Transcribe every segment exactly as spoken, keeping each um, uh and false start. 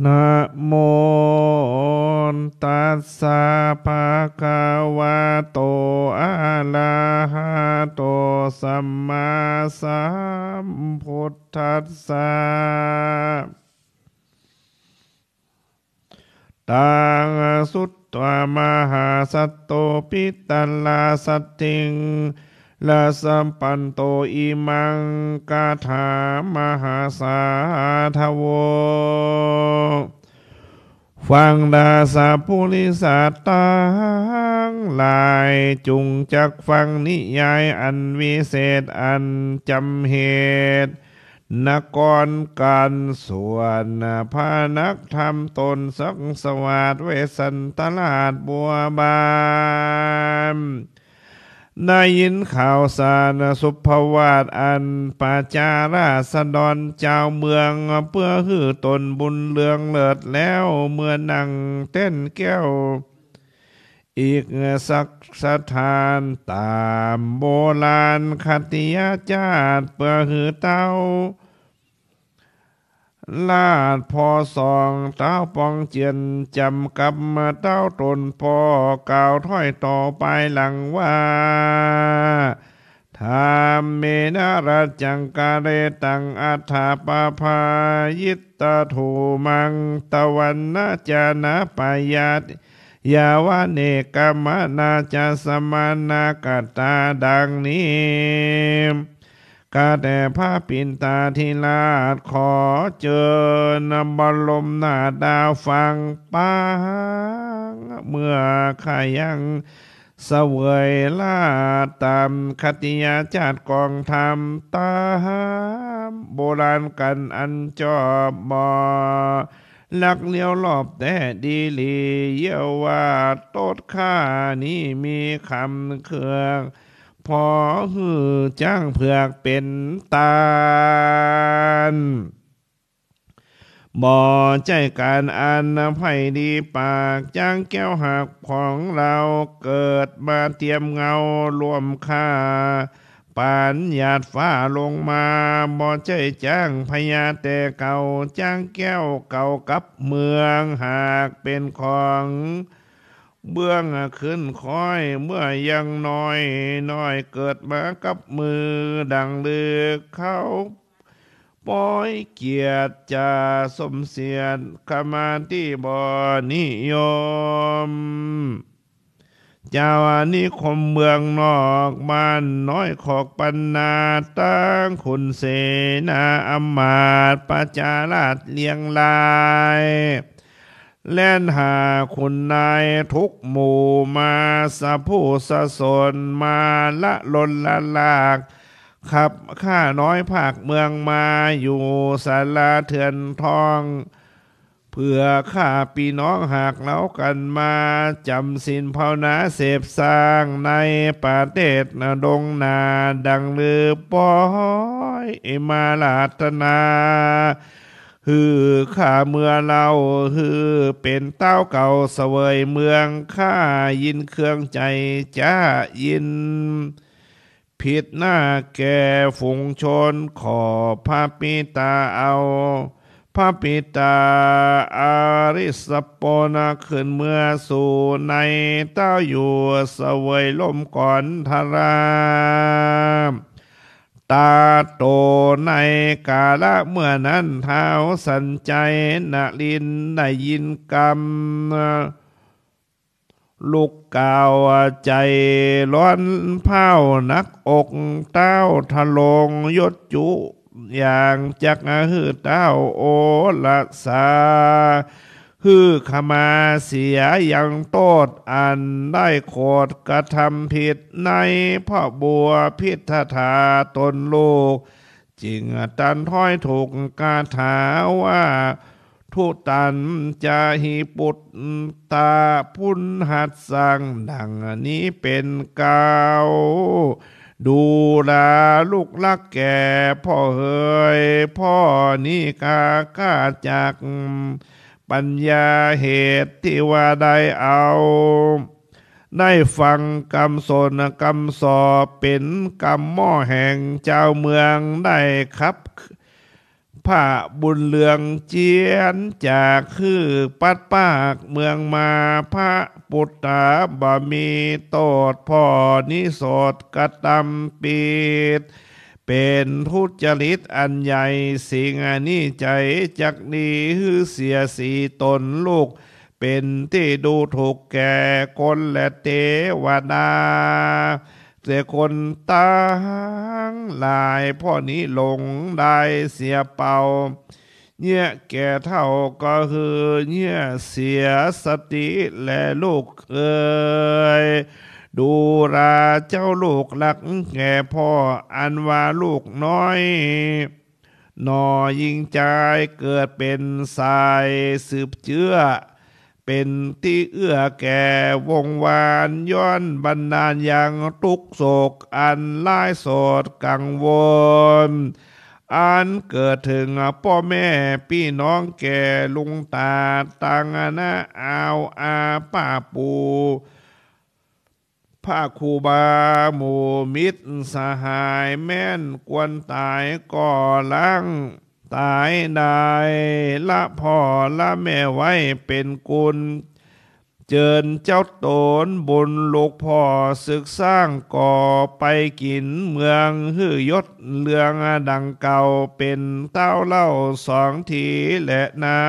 นะโมตัสสะ ภะคะวะโต อะระหะโต สัมมาสัมพุทธัสสะ ตัง สุตวา มหาสัตโต ปิตะลาสัตถิง รัสสัมปันโต อิมัง กาถา มหาสาทะโว ฟังราชปุริสะตังหลาย จุ่งจักฟังนิยายอันวิเศษ อันจ๋ำเหตุ นกรกัน ส่วนพระนักธรรมต๋นสังสวัสดิ์ เวสสันตราชบัวบาน ได้ยินข่าวสารสุภวาท อันประชาราษฎรจาวเมือง เปื้อหื้อต๋นบุญเรืองเลิศแล้ว เมื่อนั่งเต้นแก้ว อีกสักสถาน ต๋ามโบราณคติยจาติ เปื้อหื้อเต้าราชพ่อสอง เต้าปองเจียนจ๋ำกับเต้าต๋นพ่อ กล่าวถ้อยต่อภายหลังว่า ธัมเมนะ รัจจัง กาเลตัง อัฏฐปะภายิตถะ ธัมมัง ตะวันนะ จะนะ ปะยา ยาวะ เนกขะมะนะ จะ สะมะนะ กะตา ดังนี้ ข้าแต่พระปินตาธิราช ขอเจิญบรมนาถดาฟังปาง เมื่อข้ายังเสวยราชต๋ามคติยจาติของธรรม ต๋ามโบราณกันอันจอบบ่ ลักเลี้ยวรอบแต๊ดีหลี เยียะว่าตดข้านี้มีคำเครื่อง ผ่อหื้อจ๊างเผือกเป๋นต้าน บ่ใจ้ก๋านอันใผ่ดีปาก จ๊างแก้วหักของเฮาเกิดมาเตียมเงาร่วมข้า ปานหยาดฟ้าลงมา บ่ใจ้จ๊างพญาแต่เก่า จ๊างแก้วเก่ากับเมือง หากเป๋นของเบื้องขึ้นคอย เมื่อยังน้อยน้อย เกิดมากับมือดังลึก เขาปอยเกียรติจะสมเสียรติ ขมาตี้บ่นิยม จาวนิคมเมืองนอก บ้านน้อยคอกปันนา ตังขุนเสนาอำมาตย์ ประชาราษฎร์เรียงราย แล่นหาขุนนายทุกหมู่ มาสะผู้สะสน มาละลนละลาก ขับข้าน้อยภาคเมืองมา อยู่ศาลาเถื่อนทอง เปื้อข้าปี้น้องหากเล้ากั๋นมา จ๋ำศีลภาวนาเสพสร้าง ในประเทศดงนา ดังลือปอยมาราธนา หื้อข้าเมือเล่า หื้อเป๋นเต้าเก่าเสวยเมือง ข้ายินเคืองใจ๋จะยิน ผิดหน้าแก่ฝูงชน ขอพระปิตาเอา พระปิตาอริสปนขึ้นเมือสู่ ในเต้าอยู่เสวยร่มกรธรา ตาโต ในกาละเมื่อนั้น ท้าวสัญชัยนรินทร์ได้ยินกำ ลุกกล่าวใจ๋ร้อนพร้าวหนักอก เต้าทะโลงยศจุ อย่างจักหื้อเต้าโอรสา หื้อขมาเสียยังโต้ษ อันได้โขดกระทำผิด ในพระบัวพิตถาต๋นลูก จึงตรัสถ้อยถูกคาถาว่า ทุตัญจะหิปุตตะ พุนหัสสัง ดังนี้เป๋นเกล้า ดูราลูกฮักแก่พ่อเหย พ่อนี้ข้า ข้าจักปัญญาเหตุตี้ว่าได้เอา ได้ฟังกำสนกำสอบ เป๋นกำหม้อแหงจาวเมือง ได้ขับ พระบุญเรืองเจียนจากหื้อปัดปากเมืองมา พระปุตตาบ่มีโต้ษ พ่อนิโสตกระตำผิด เป๋นทุจริตอันใหญ่ สิ่งอันนี้ใจ๋จักดี หื้อเสียสีต๋นลูก เป๋นตี้ดูถูกแก่คนและเตวดา แต่คนตังหลาย พ่อนี้หลงได้เสียเป่า เยียะแก่เฒ่าก็หื้อเยียะเสียสติแลลูกเอ๋ย ดูราเจ้าลูกฮักแก่พ่อ อันว่าลูกน้อย หน่อญิงจายเกิดเป๋นสายสืบเจื๊อ เป๋นตี้เอื้อแก่วงวาน ย้อนบันดาลยังตุ๊กข์โศกอันร้ายโสดกังวล อันเกิดเถิงป้อแม่ปี้น้องแก่ลุงต๋า ตังอาณาอาวอาป้าปู่ พระครูบาหมู่มิตรสหาย แม้นควรต๋ายก็ล้างต๋ายได้ ละพ่อละแม่ไว้เป๋นกุญ เจิญเจ้าต๋นบุญลูกพ่อ ศึกสร้างก่อไปกิ๋นเมือง หื้อยศเรืองดังเก่า เป๋นเต๊าเล่าสองทีแลนา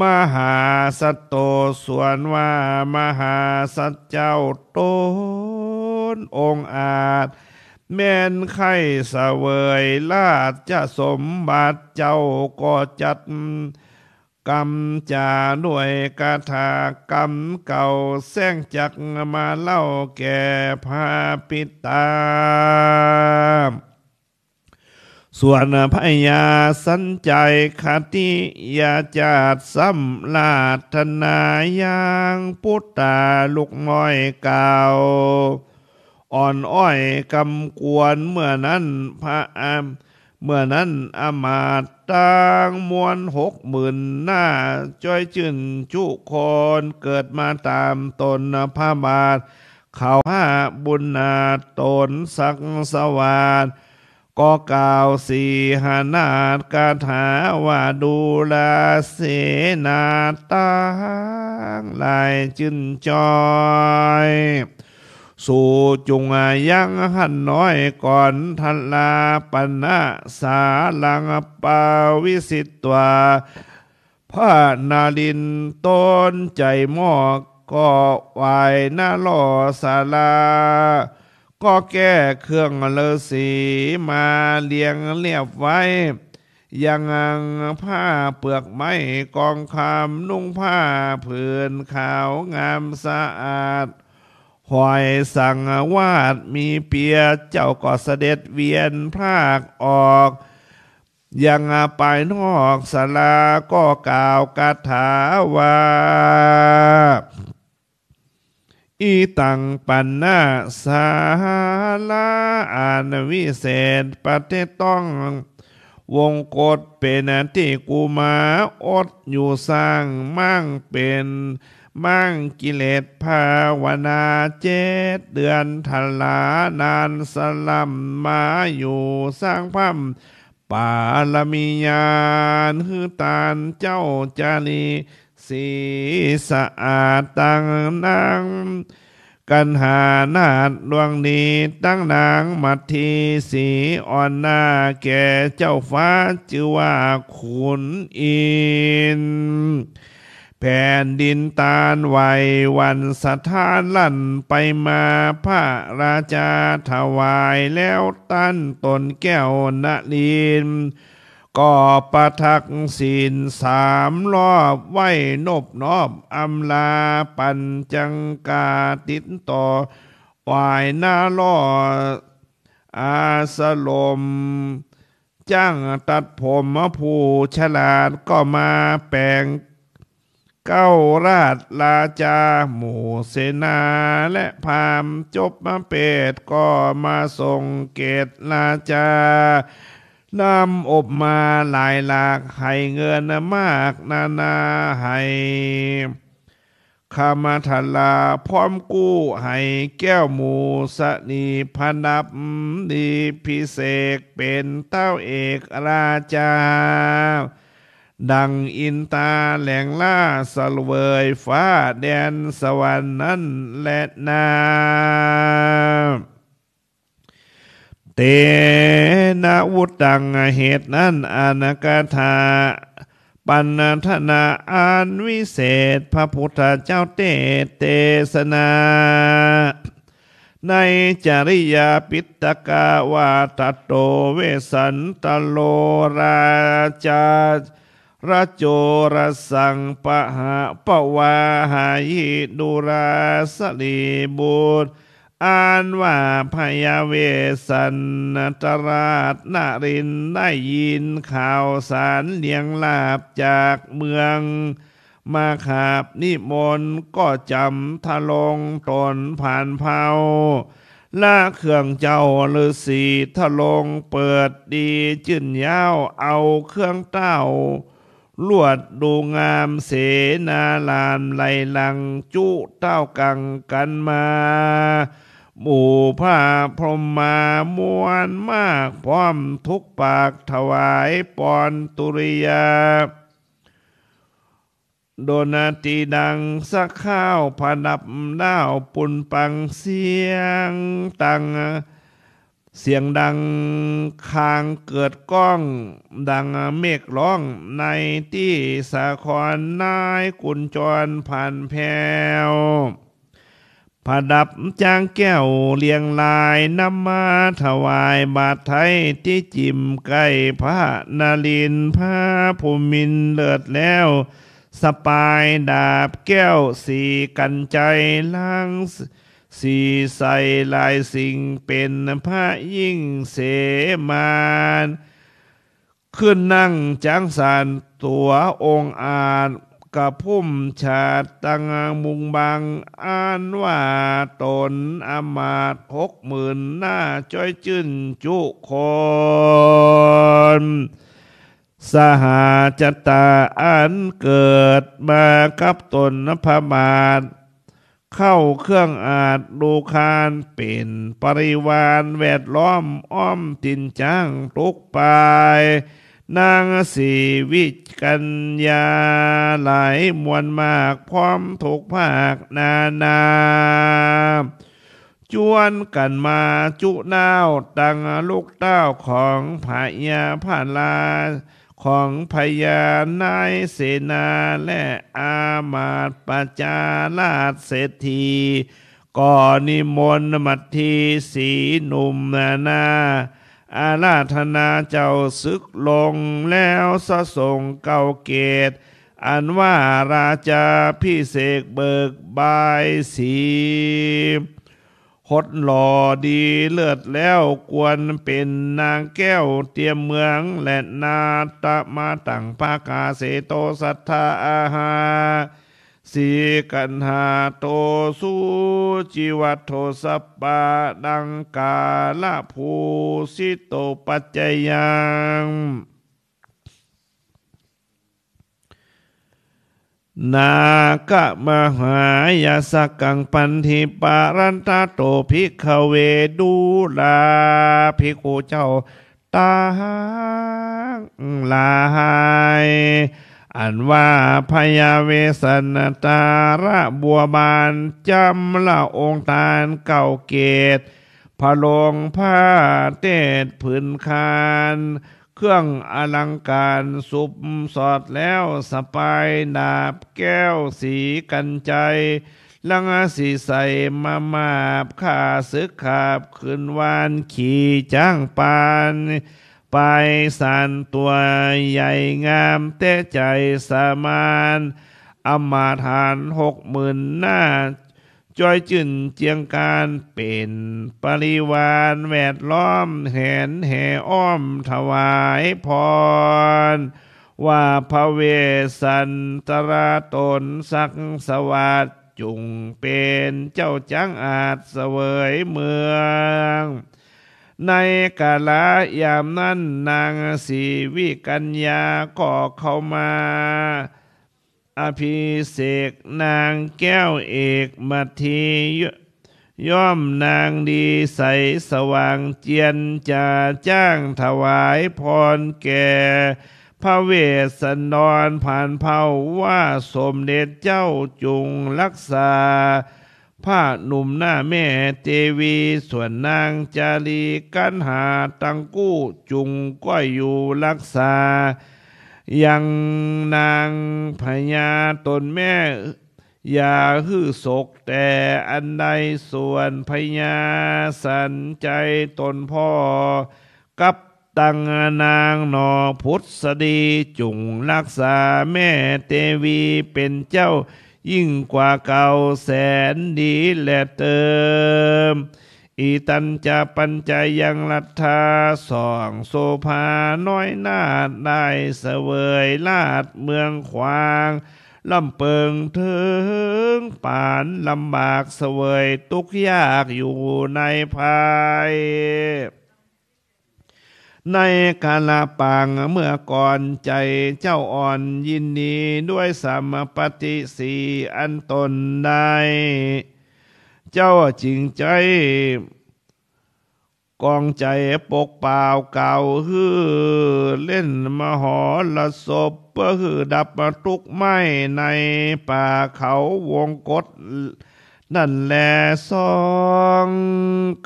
มหาสัตโต สวนว่ามหาสัตว์เจ้าต๋นองอาจ แม้นใค่เสวยราชสมบัติ เจ้าก็จัดกำจ๋าด้วยคาถากำเก่า แสงจักมาเล่าแก่พระปิตา ส่วนพญาสันชัยคติยาจาติ ซ้ำราธนายังปุตตาลูกน้อยกล่าว อ่อนอ้อยกำกวน เมื่อนั้นพระอาม เมื่อนั้นอำมาตย์ตังมวลหกหมื่นหน้า จ้อยจื้นจุคน เกิดมาต๋ามต๋นพระบาท เขาห้าบุญนาถต๋นสักสวาส ก็กล่าวสีหนาถคาถาว่า ดูราเสนาตังหลายจื้นจ้อย สูจุ่งยังหั้นน้อยก่อน ทราปัณณสารังปวิสิตวา พระนรินทร์ต๋นใจ๋หม้อ ก็ไหว้หน้าหล่อศาลา ก็แก้เครื่องฤๅษีมาเรียงเรียบไว้ ยังผ้าเปลือกไม้กองคำ นุ่งผ้าผืนขาวงามสะอาด หอยสังวาสมีเปีย เจ้าก็เสด็จเวียนพรากออก ยังภายนอกศาลา ก็กล่าวคาถาว่า อิตังปัณณสารา อันวิเศษประเทศต้อง วงกฏเป๋นตี้กุมารอดอยู่สร้าง ม้างเป๋นม้างกิเลสภาวนา เจ็ดเดือนทรานานสล่ำมาอยู่สร้างพร่ำ ปารมีญาณหื้อตานเจ้าจารี สีสะอาดตังนางกัณหานาถดวงดี ตังนางมัทธีสีอ่อนหน้า แก่เจ้าฟ้าจื้อว่าขุนอินทร์ แผ่นดินตานไหวหวั่นสะท้านลั่นไปมา พระราชาถวายแล้วต้านตนแก้วนรินทร์ ก็ประทักษิณสามรอบ ไหว้นบนอบอำลา ปัญจังกาติดต่อ ไหว้หน้าหล่ออาสรม จ้างตัดผมผู้ฉลาด ก็มาแป๋งเกล้าราช ราชาหมู่เสนาและพราหมณ์ จบมาเปตก็มาส่งเกตราชา นำอบมาหลายหลาก ให้เงินมากนานา ให้ คามาธารา พร้อมกู้ไหแก้วหมู่สนี ประดับดีพิเศษเป๋นเต้าเอกราชา ดั่งอินทาแหลงล่าเสวยฟ้าแดนสวรรค์นั้นแลนา เตนะ วุตตัง เหตุนั้น อนาคถา ปัณณธนาอันวิเศษ พระพุทธเจ้าเตสน์เตสนา ในจริยาปิตกาว่า ตโต เวสสันตโร ราชา รโจรสัง ปหะปวาหาหิ ดูราสรีบุตร อันว่าพญาเวสสันตราชนรินทร์ได้ยินข่าวสารเลียงลาภจากเมืองมาคาบนิมนต์ ก็จ๋ำทรงต๋นผานเผ้า ละเครื่องเจ้าฤๅษีทรงเปิดดีจื้นย้าว เอาเครื่องเต้า ลวดดูงามเสนาลามไหลหลังจุเต้ากั๋งกันมา หมู่พระพรหมามวลมากพร้อมทุกปากถวายปอนตุริยา ดนตรีดังสักข้าวประดับด้าวปุนปังเสียงดัง เสียงดังคางเกิดก้องดังเมฆร้องในตี้สาคร นายกุญจรผ่านแผว ประดับจางแก้วเรียงรายนำมาถวายบาตรไท้ตี้จิ่มใก้พระนรินทร์ พระภูมินทร์เลิศแล้ว สะปายดาบแก้วสีกัญไชย ล้างสีใสหลายสิ่ง เป๋นพระยิ่งเสมา ขึ้นนั่งจ๊างสารตั๋วองอาจ กระพุ้มฉาดตังมุงบัง อันว่าต๋นอำมาตย์หกหมื่นหน้า จ้อยจื้นจุคน สหาชะตาอันเกิดมากับต๋นพระบาท เข้าเครื่องอาจดูคาน เป๋นปริวารแวดล้อมอ้อมตี๋นจ๊างตุ๊กปาย นางสีวิกัญญาหลายมวลมาก พร้อมทุกภาคนานา จวนกั๋นมาจุด้าวตังลูกเต้าของพญาพระราช ของพญานายเสนา และอามาตย์ประชาราชเศรษฐี ก็นิมนต์มัตถีสีหนุ่มนานา อาราธนาเจ้าศึกลงแล้ว สรงเกล้าเกศ อันว่าราชาภิเษกเบิกบายสี หดหล่อดีเลิศแล้ว ควรเป๋นนางแก้วเตียมเมือง และนาตมาตัง ปกาเสโต สัทธาอาหา สีกัณหาโต สุจิวัตโถ สัปปะดังกาละภูสิโต ปัจจยัง นาคมหายาสกัง ปันธิปะรัตโต ภิกขเว ดูราภิกขุเจ้าตังหลาย อันว่าพญาเวสสันตราบัวบาน จ๋ำพระองค์ตานเกล้าเกศ พระโลงผ้าเตศผืนคาน เครื่องอลังก๋ารสุบสอดแล้ว สะปายดาบแก้วสีกัญไชย ลังสีใสมามาบ ข้าศึกขาบขึ้นวาน ขี่จ๊างปาน ไปสานตั๋วใหญ่งาม แต๊ใจ๋สมาน อำมาตย์หกหมื่นหน้า จ้อยจื้นเจียงก๋าน เป๋นปริวารแวดล้อม แหนแห่อ้อมถวายพร ว่าพระเวสสันตราต๋นศักดิ์สวัสดิ์ จุ่งเป๋นเจ้าจ๊างอาจเสวยเมือง ในกาละยามนั้น นางสีวิกัญญาก็เข้ามา อภิเษกนางแก้วเอกมัทธี ย่อมนางดีใสสว่าง เจียรจ๋าจ้างถวายพรแก่พระเวสสันดรผานเภาว่า สมเด็จเจ้าจุ่งฮักษา พระหนุ่มหน้าแม่เตวี ส่วนนางจารีกัณหาตังกู้ จุ่งก้อยอยู่ฮักษา ยังนางพญาต๋นแม่ อย่าหื้อโศกแต่อันใด ส่วนพญาสัญชัยต๋นพ่อ กับตังนางหน่อผุดสดี จุ่งฮักษาแม่เตวีเป๋นเจ้า ยิ่งกว่าเก่าแสนดีแลเติม อิทัญจะปัญญายังรัตถา สองโสภาน้อยนาถ ได้เสวยราชเมืองขวาง ลำเปิงเถิงปานลำบาก เสวยตุ๊กข์ยากอยู่ในภัย ในกาลปางเมื่อก่อน ใจ๋เจ้าอ่อนยินดี ด้วยสัมปัตติสี่อันตนได้ เจ้าจึงใจ๊ กองใจ๋ปกเปล่าเกล้าหื้อเล่นมหรสพ เปื้อหื้อดับตุ๊กข์ไหม้ในป่าเขาวงกตนั้นแล สอง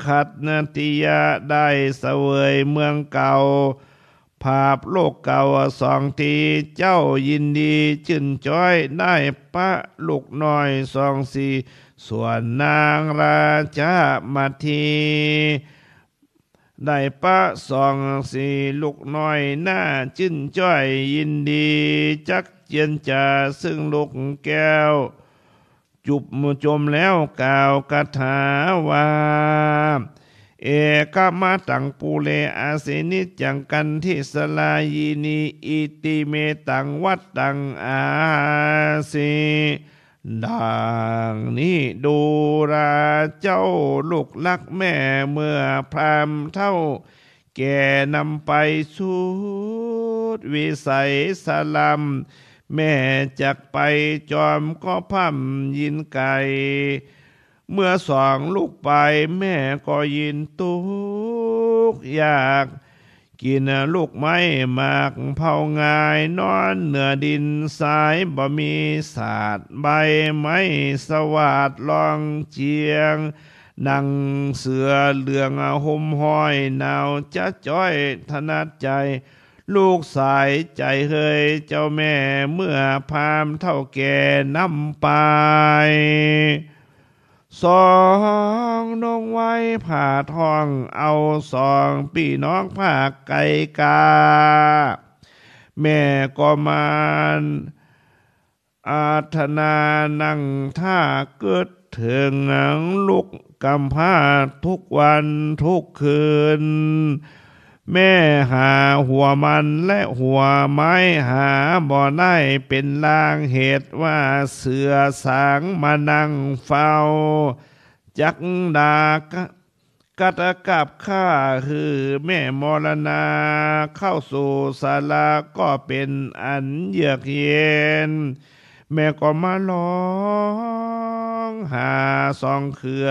ขัตติยะได้เสวยเมืองเก่า ผาบโลกเก่าสองที เจ้ายินดีจื้นจ้อย ได้ปะลูกน้อยสองสี่ ส่วนนางราชมัทธี ได้ปะสองสี่ลูกน้อย น่าจื้นจ้อยยินดี จักเจียรจ๋าซึ่งลูกแก้ว จุบจมแล้วกล่าวคาถาว่า เอคะมะตังปูเรอะเสนิจัง คันธิสรายินี อิติเมตังวัตตังอาสี ดังนี้ดูราเจ้าลูกฮักแม่ เมื่อพราหมณ์เฒ่าแก่นำไปสุดวิสัยสลัม แม่จักไปจอมก็พร่ำยินไกล เมื่อสองลูกไปแม่ก็ยินตุ๊กข์ยาก กิ๋นลูกไม้หมากเผาง่าย นอนเหนือดินทรายบ่มีสาด ใบไม้สวาดลองเจียง หนังเสือเหลืองห่มห้อย หนาวจะจ๊อยถนัดใจ๋ ลูกสายใจ๋เฮยเจ้าแม่ เมื่อพราหมณ์เฒ่าแก่นำไป สองนงไว้ผ่าท้องเอา สองปี้น้องภาคไกลกา แม่ก็มานอาราธนา นั่งท่าเกิดเถิงลูกกำพร้าทุกวันทุกคืน แม่หาหัวมันและหัวไม้หาบ่ได้ เป๋นลางเหตุว่าเสือสางมานั่งเฝ้า จักดากะ กัดกาบฆ่าหื้อแม่มรณา เข้าสู่ศาลาก็เป๋นอันเยือกเย็น แม่ก็มาฮ้องหาสองเครือ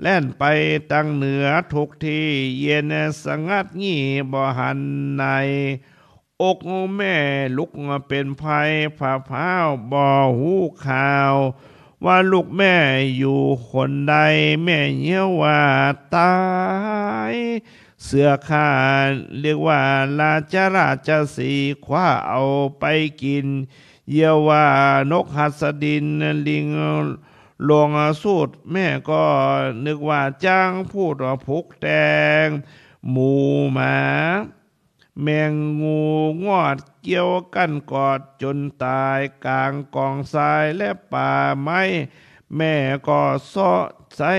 แล่นไปตังเหนือทุกตี้ เย็นสงัดงี้บ่หันไหน อกแม่ลุกเป๋นไฟผ่าพร้าวบ่ฮู้ข่าว ว่าลูกแม่อยู่หนใด แม่เยียวว่าต๋าย เสือฆ่าเรียกว่าราชราชสีห์ คว้าเอาไปกิ๋น เยียวว่านกหัสดิน ลิงลงสูด แม่ก็นึกว่าจ๊างพูดผูกแต่ง หมูหมา แมงงูงอดเกี้ยวกั้นกอดจ๋นต๋ายก๋างกองทรายและป่าไม้ แม่ก็เซาะใส้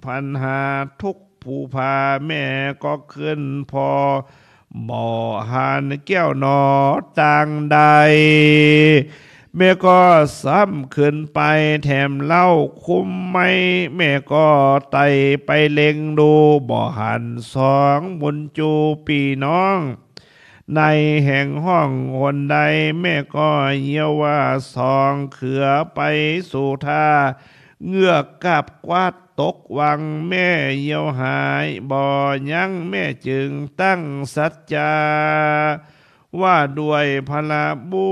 ผันหาทุกข์ผู้พา แม่ก็ขึ้นผ่อบ่หันแก้วหนอตางใด แม่ก็ซ้ำขึ้นไปแถมเล่า คุ้มไม้แม่ก็ไต่ไปเล็งดู บ่หันสองบุญจูปี้น้อง ในแหงฮ้องหนใด แม่ก็เยียวว่า ส่องเขือไปสู่ท่า เงือกกาบกวาดตกวัง แม่เยียวหายบ่ยั้ง แม่จึงตั้งสัจจา ว่าด้วยพระบุ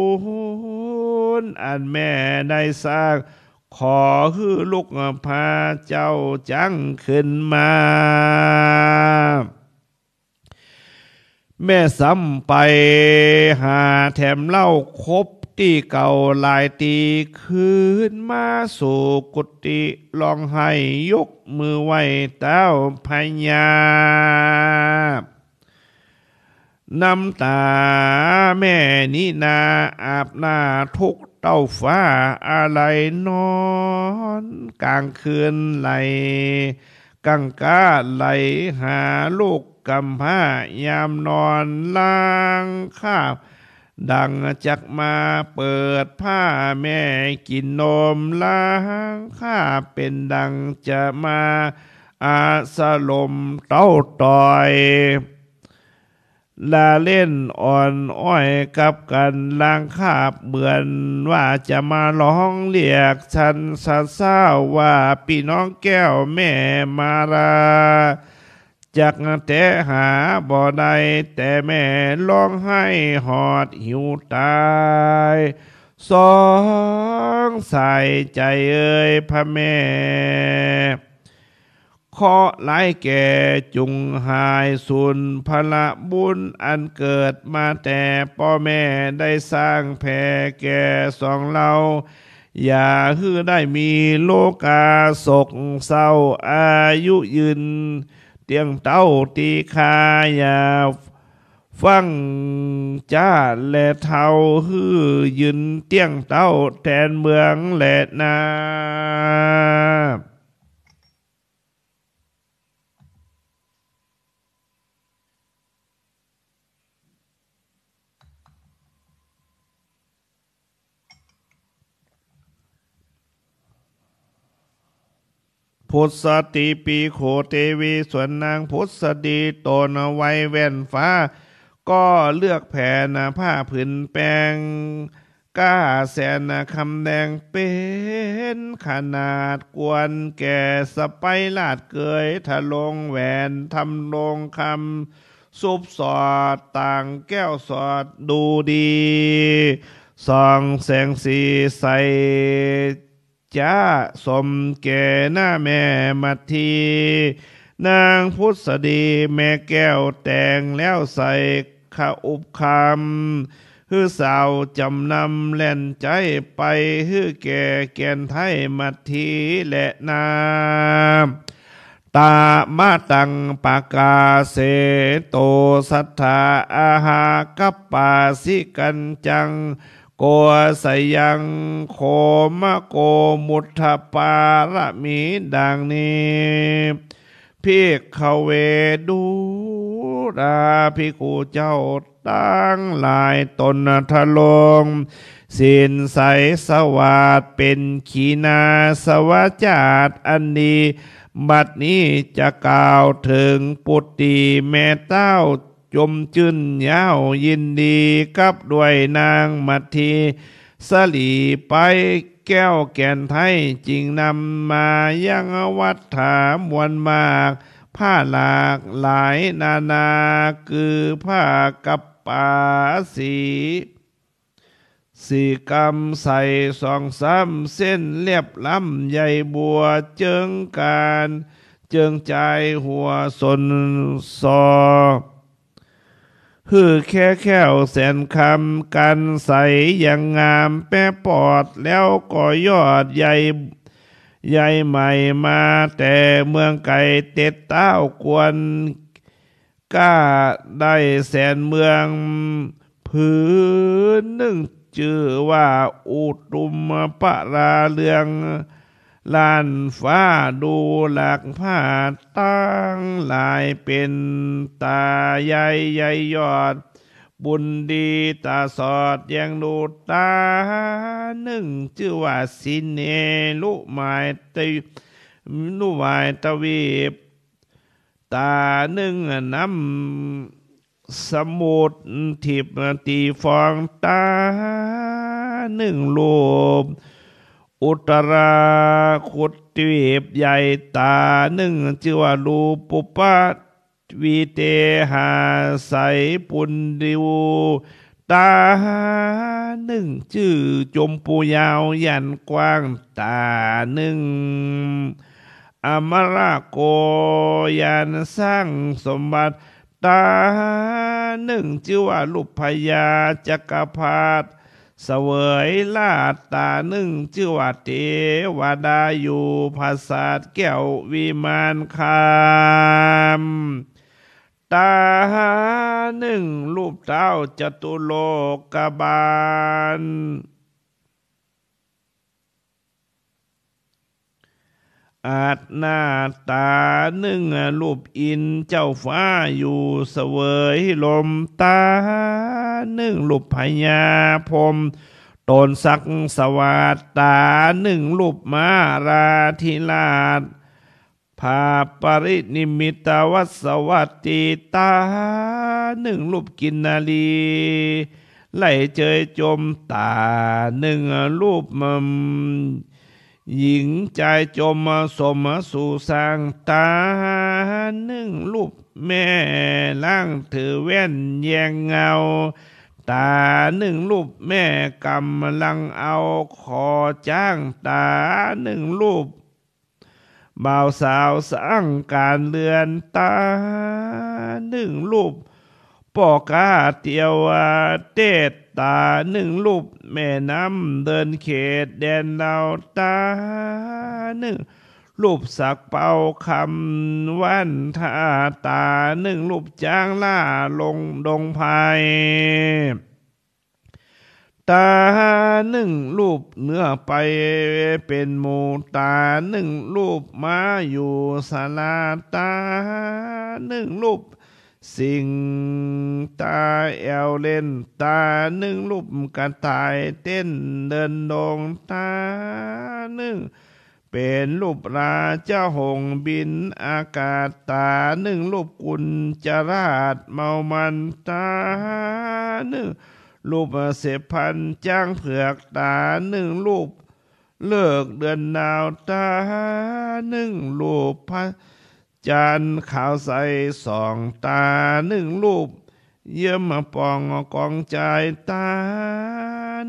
ญอันแม่ได้สร้าง ขอหื้อลูกพาเจ้าจั้งคืนมา แม่ซ้ำไปหาแถมเล่า คบตี้เก่าหลายตี คืนมาสู่กุฏิ ร้องไห้ยกมือไหว้เต้าพญา น้ำต๋าแม่นี้นา อาบหน้าทุกข์เต้าฟ้า อาลัยนอนก๋างคืน ไหลกังก้าไหลหาลูกกำพร้า ยามนอนล้างคราบ ดังจักมาเปิดผ้า แม่กิ๋นนมล้างคราบ เป๋นดังจะมาอาสรมเต้าตอย ละเล่นอ่อนอ้อยกับกั๋น ล้างคราบเหมือนว่าจะมาร้องเรียก ฉันสะเซ้าว่า ปี้น้องแก้วแม่มาลา จักแต๊หาบ่ได้ แต่แม่ร้องไห้หอดหิวต๋าย สองสายใจ๋เอ่ยพระแม่ เคราะห์ร้ายแก่จุ่งหายสูญ พระบุญอันเกิดมาแต่ป้อแม่ ได้สร้างแผ่แก่สองเฮา อย่าหื้อได้มีโรคาโศกเศร้า อายุยืนเตี้ยงเต้าตี้คา อย่าฟั่งจ๊าแลเฒ่า หื้อยืนเตี้ยงเต้าแตนเมืองแลนา ผุสดี ปีโขเตวี ส่วนนางผุสดีต๋นไหวแว่นฟ้า ก็เลือกแผนผ้าผืนแปง ก้าแสนคำแดงเป๋นขนาด ควรแก่สะใป๊ราชเกย ทะลงแหวนทำลงคำ สุบสอดต่างแก้วสอดดูดี ส่องแสงสีใสจ๊า สมแก่หน้าแม่มัทที นางผุสดีแม่แก้ว แต่งแล้วใส่ ขอุบคำ หื้อสาวจ๋ำนำแล่นใจ๊ ไปหื้อแก่แก่นไท้มัททีแลนา ตะมะตังปะกาเสโต สัตถาอาหากัปปาสิกัญจัง โกศยังโขมะโก มุทธปารมีดังนี้ ภิกขเว ดูราภิกขุเจ้าตังหลาย ต๋นทะลงศีลใสสวาท เป๋นขีณาสวาจาอันดี บัดนี้จะกล่าวเถิงปุตตีแม่เต้า จมจื้นเย้ายินดีกับด้วยนางมัทที สลีไปแก้วแก่นไท้ จึงนำมายังวัตถามวลมาก ผ้าหลากหลายนานา คือผ้ากัปปาสี สีกำใสสองซ้ำ เส้นเลียบล้ำใยบัว เจิงก๋านเจิงจายหัวสนซอ หื้อแค่แข้วแสนคำ กั๋นใสยังงามแป๊ปอด แล้วก็ยอดใย ใยใหม่มาแต่เมืองไก๋ เต็ดเต๊าควร ก้าได้แสนเมือง ผืนนึ่งจื้อว่าอุตุมปราเรือง ล้านฟ้าดูหลากผ้า ตังหลายเป๋นต๋าใยใยยอด บุญดีต๋าสอดแยงดู ต๋านึ่งจื้อว่าสิเนลุหมายตะ ลุหมายตะวีป ต๋านึ่งน้ำ สมุทรทิพย์ตี้ฟอง ต๋านึ่งรูป อุตราคุตวีปใหญ่ ต๋านึ่งจื้อว่ารูปุปปะ วีเตหาไสยปุนดู ต๋านึ่งจื้อจมพูยาวหยันกว้าง ต๋านึ่ง อมรโก ยานสร้างสมบัติ ต๋านึ่งจื้อว่ารูปพญาจักรพรรดิ เสวยราชย์ ต๋านึ่งจื้อว่าเตวดาอยู่ปราสาทแก้ววิมานคาม ต๋านึ่งรูปเต๊าจตุโลกบาล อาดนาถ ต๋านึ่งรูปอินทร์เจ้าฟ้าอยู่เสวยลม ต๋านึ่งรูปพญาพรหม ตนศักดิ์สวัสดิ์ ต๋านึ่งรูปมหาราชธิราช พระปรินิมมิตวัสวัตตี ต๋านึ่งรูปกินนารี ไหลเจยจม ต๋านึ่งรูป หญิงจายจมสมสู่สร้าง ต๋านึ่งรูปแม่ล่างถือแว่นแยงเงา ต๋านึ่งรูปแม่ก๋ำลังเอาขอจ้าง ต๋านึ่งรูป บ่าวสาวสร้างก๋านเรือน ต๋านึ่งรูป ป้อก๊าเตียวเตศ ต๋านึ่งรูป แม่น้ำเดินเขตแดนลาว ต๋านึ่งรูปสักเปาคำว่านทา ต๋านึ่งรูปจ๊างล่าลงดงไพร ต๋านึ่งรูปเนื้อไปเป๋นหมู่ ต๋านึ่งรูปม้าอยู่ศาลา ต๋านึ่งรูปสิงห์ต๋าแอ่วเล่น ต๋านึ่งรูปกระต่ายเต้นเดินดง ต๋านึ่ง เป๋นรูปราชหงส์บินอากาศ ต๋านึ่งรูปกุญจราชเมามัน ต๋านึ่งรูปเสพพันธุ์จ๊างเผือก ต๋านึ่งรูปฤกษ์เดือนดาว ต๋านึ่งรูปพระจันทร์ขาวใสส่อง ต๋านึ่งรูป เยื่อมป่องกองใจ ต๋า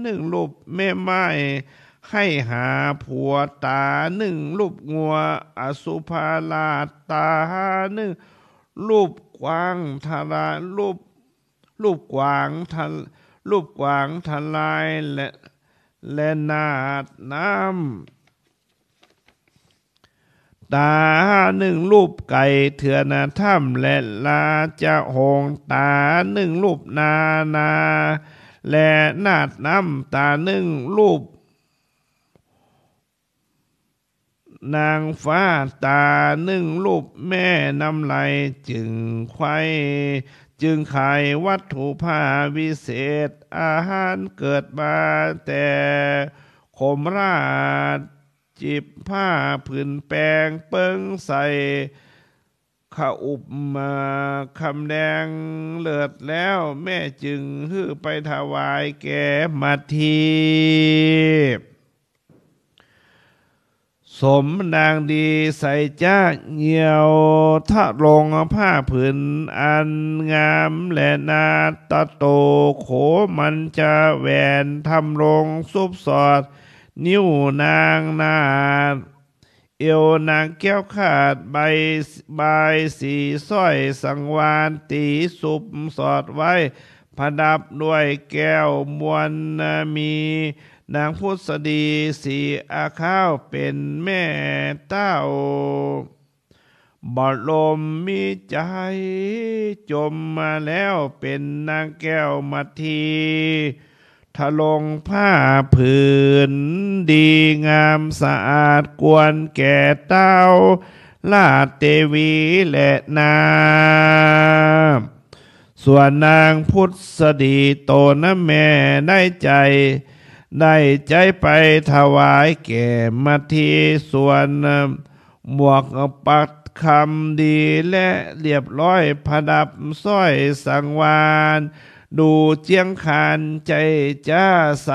นึ่งรูปแม่ไม้ให้หาผัว ต๋านึ่งรูปงัวอสุภาราช ต๋านึ่งรูปกว้างทะลาย รูป รูปกว้างทะ รูปกว้างทะลายและ และนาดน้ำ ต๋านึ่งรูปไก่เถื่อนถ้ำและราชหงส์ ต๋านึ่งรูปนานา และนาดน้ำ ต๋านึ่งรูปนางฟ้า ต๋านึ่งรูปแม่น้ำไหลจึงไขว่ จึงไขวัตถุผ้าวิเศษ อาหารเกิดมาแต่ขมราช จิบผ้าผืนแปงเปิ้งใส่ขอุบมาคำแดงเลิศแล้ว แม่จึงหื้อไปถวายแก่มัทที สมนางดีใส่จ๊ะเยี่ยวทะลงผ้าผืนอันงามและนาตะโตโขมันจะแหวนทำลงสุบสอด นิ้วนางนาด เอวนางแก้วขาด ใบ บายสีสร้อยสังวาลตีสุบสอดไว้ ประดับด้วยแก้วมวลมี นางพุทธดีสีอาข้าวเป๋นแม่เต้า บรมมีใจ๋จมมาแล้วเป๋นนางแก้วมัทที ทะลงผ้าผืนดีงามสะอาดควรแก่เต้าราชเตวีและนา ส่วนนางพุทธดีต๋นแม่ได้ใจ๋ ได้ใจ๋ไปถวายแก่มัทที ส่วนหมวกปัก คำดีและเรียบร้อย ประดับสร้อยสังวาล ดูเจียงคานใจ๋จ๊าใส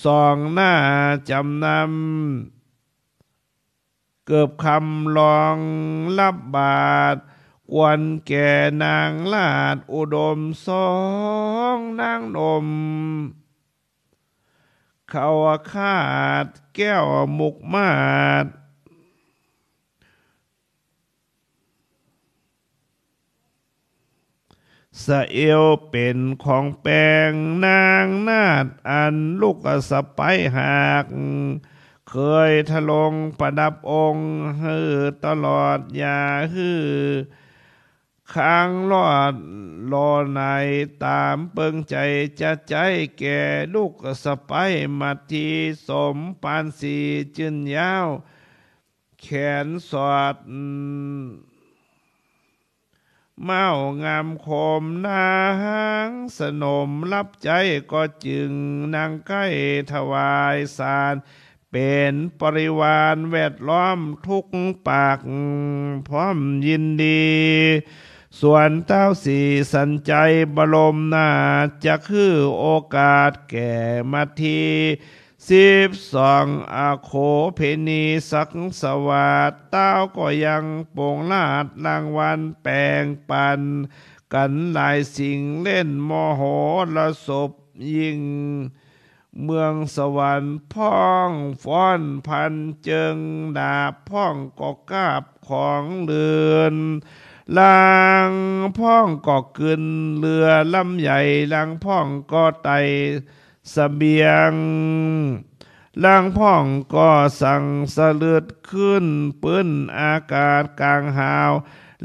สองหน้าจ๋ำนำ เกิบคำรองรับบาตร ควรแก่นางราชอุดม สองนางนม เขาคาดแก้วมุกมาศ สะเอวเป๋นของแปง นางนาถอันลูกสะใภ้หาก เคยทรงประดับองค์หื้อตลอด อย่าหื้อ ค้างลอดหล่อไหน ต๋ามเปิงใจ๋จะใจ๊แก่ลูกสะใภ้ มาทีสมปานสีจื้นยาว แขนสอด เม้างามคม นางสนมรับใจ๊ ก็จึงนั่งใก้ถวายสาร เป๋นปริวารแวดล้อมทุกปาก พร้อมยินดี ส่วนต้าวศรีสันชัยบรมนาถ จักหื้อโอกาสแก่มาทีสิบสอง อโขเผณีสังสวาส ต้าวก็ยังปงราชรางวัล แป๋งปันกั๋นหลายสิ่ง เล่นมโหรสพยิ่ง เมืองสวรรค์พ่องฟ้อนพันเจิง ดาบพ่องก็กาบของเรือน ลางพ่องก็กึนเฮือลำใหญ่ ลางพ่องก็ไต่เสบียง ลางพ่องก็สั่งสะลึดขึ้นปื๊นอากาศก๋างหาว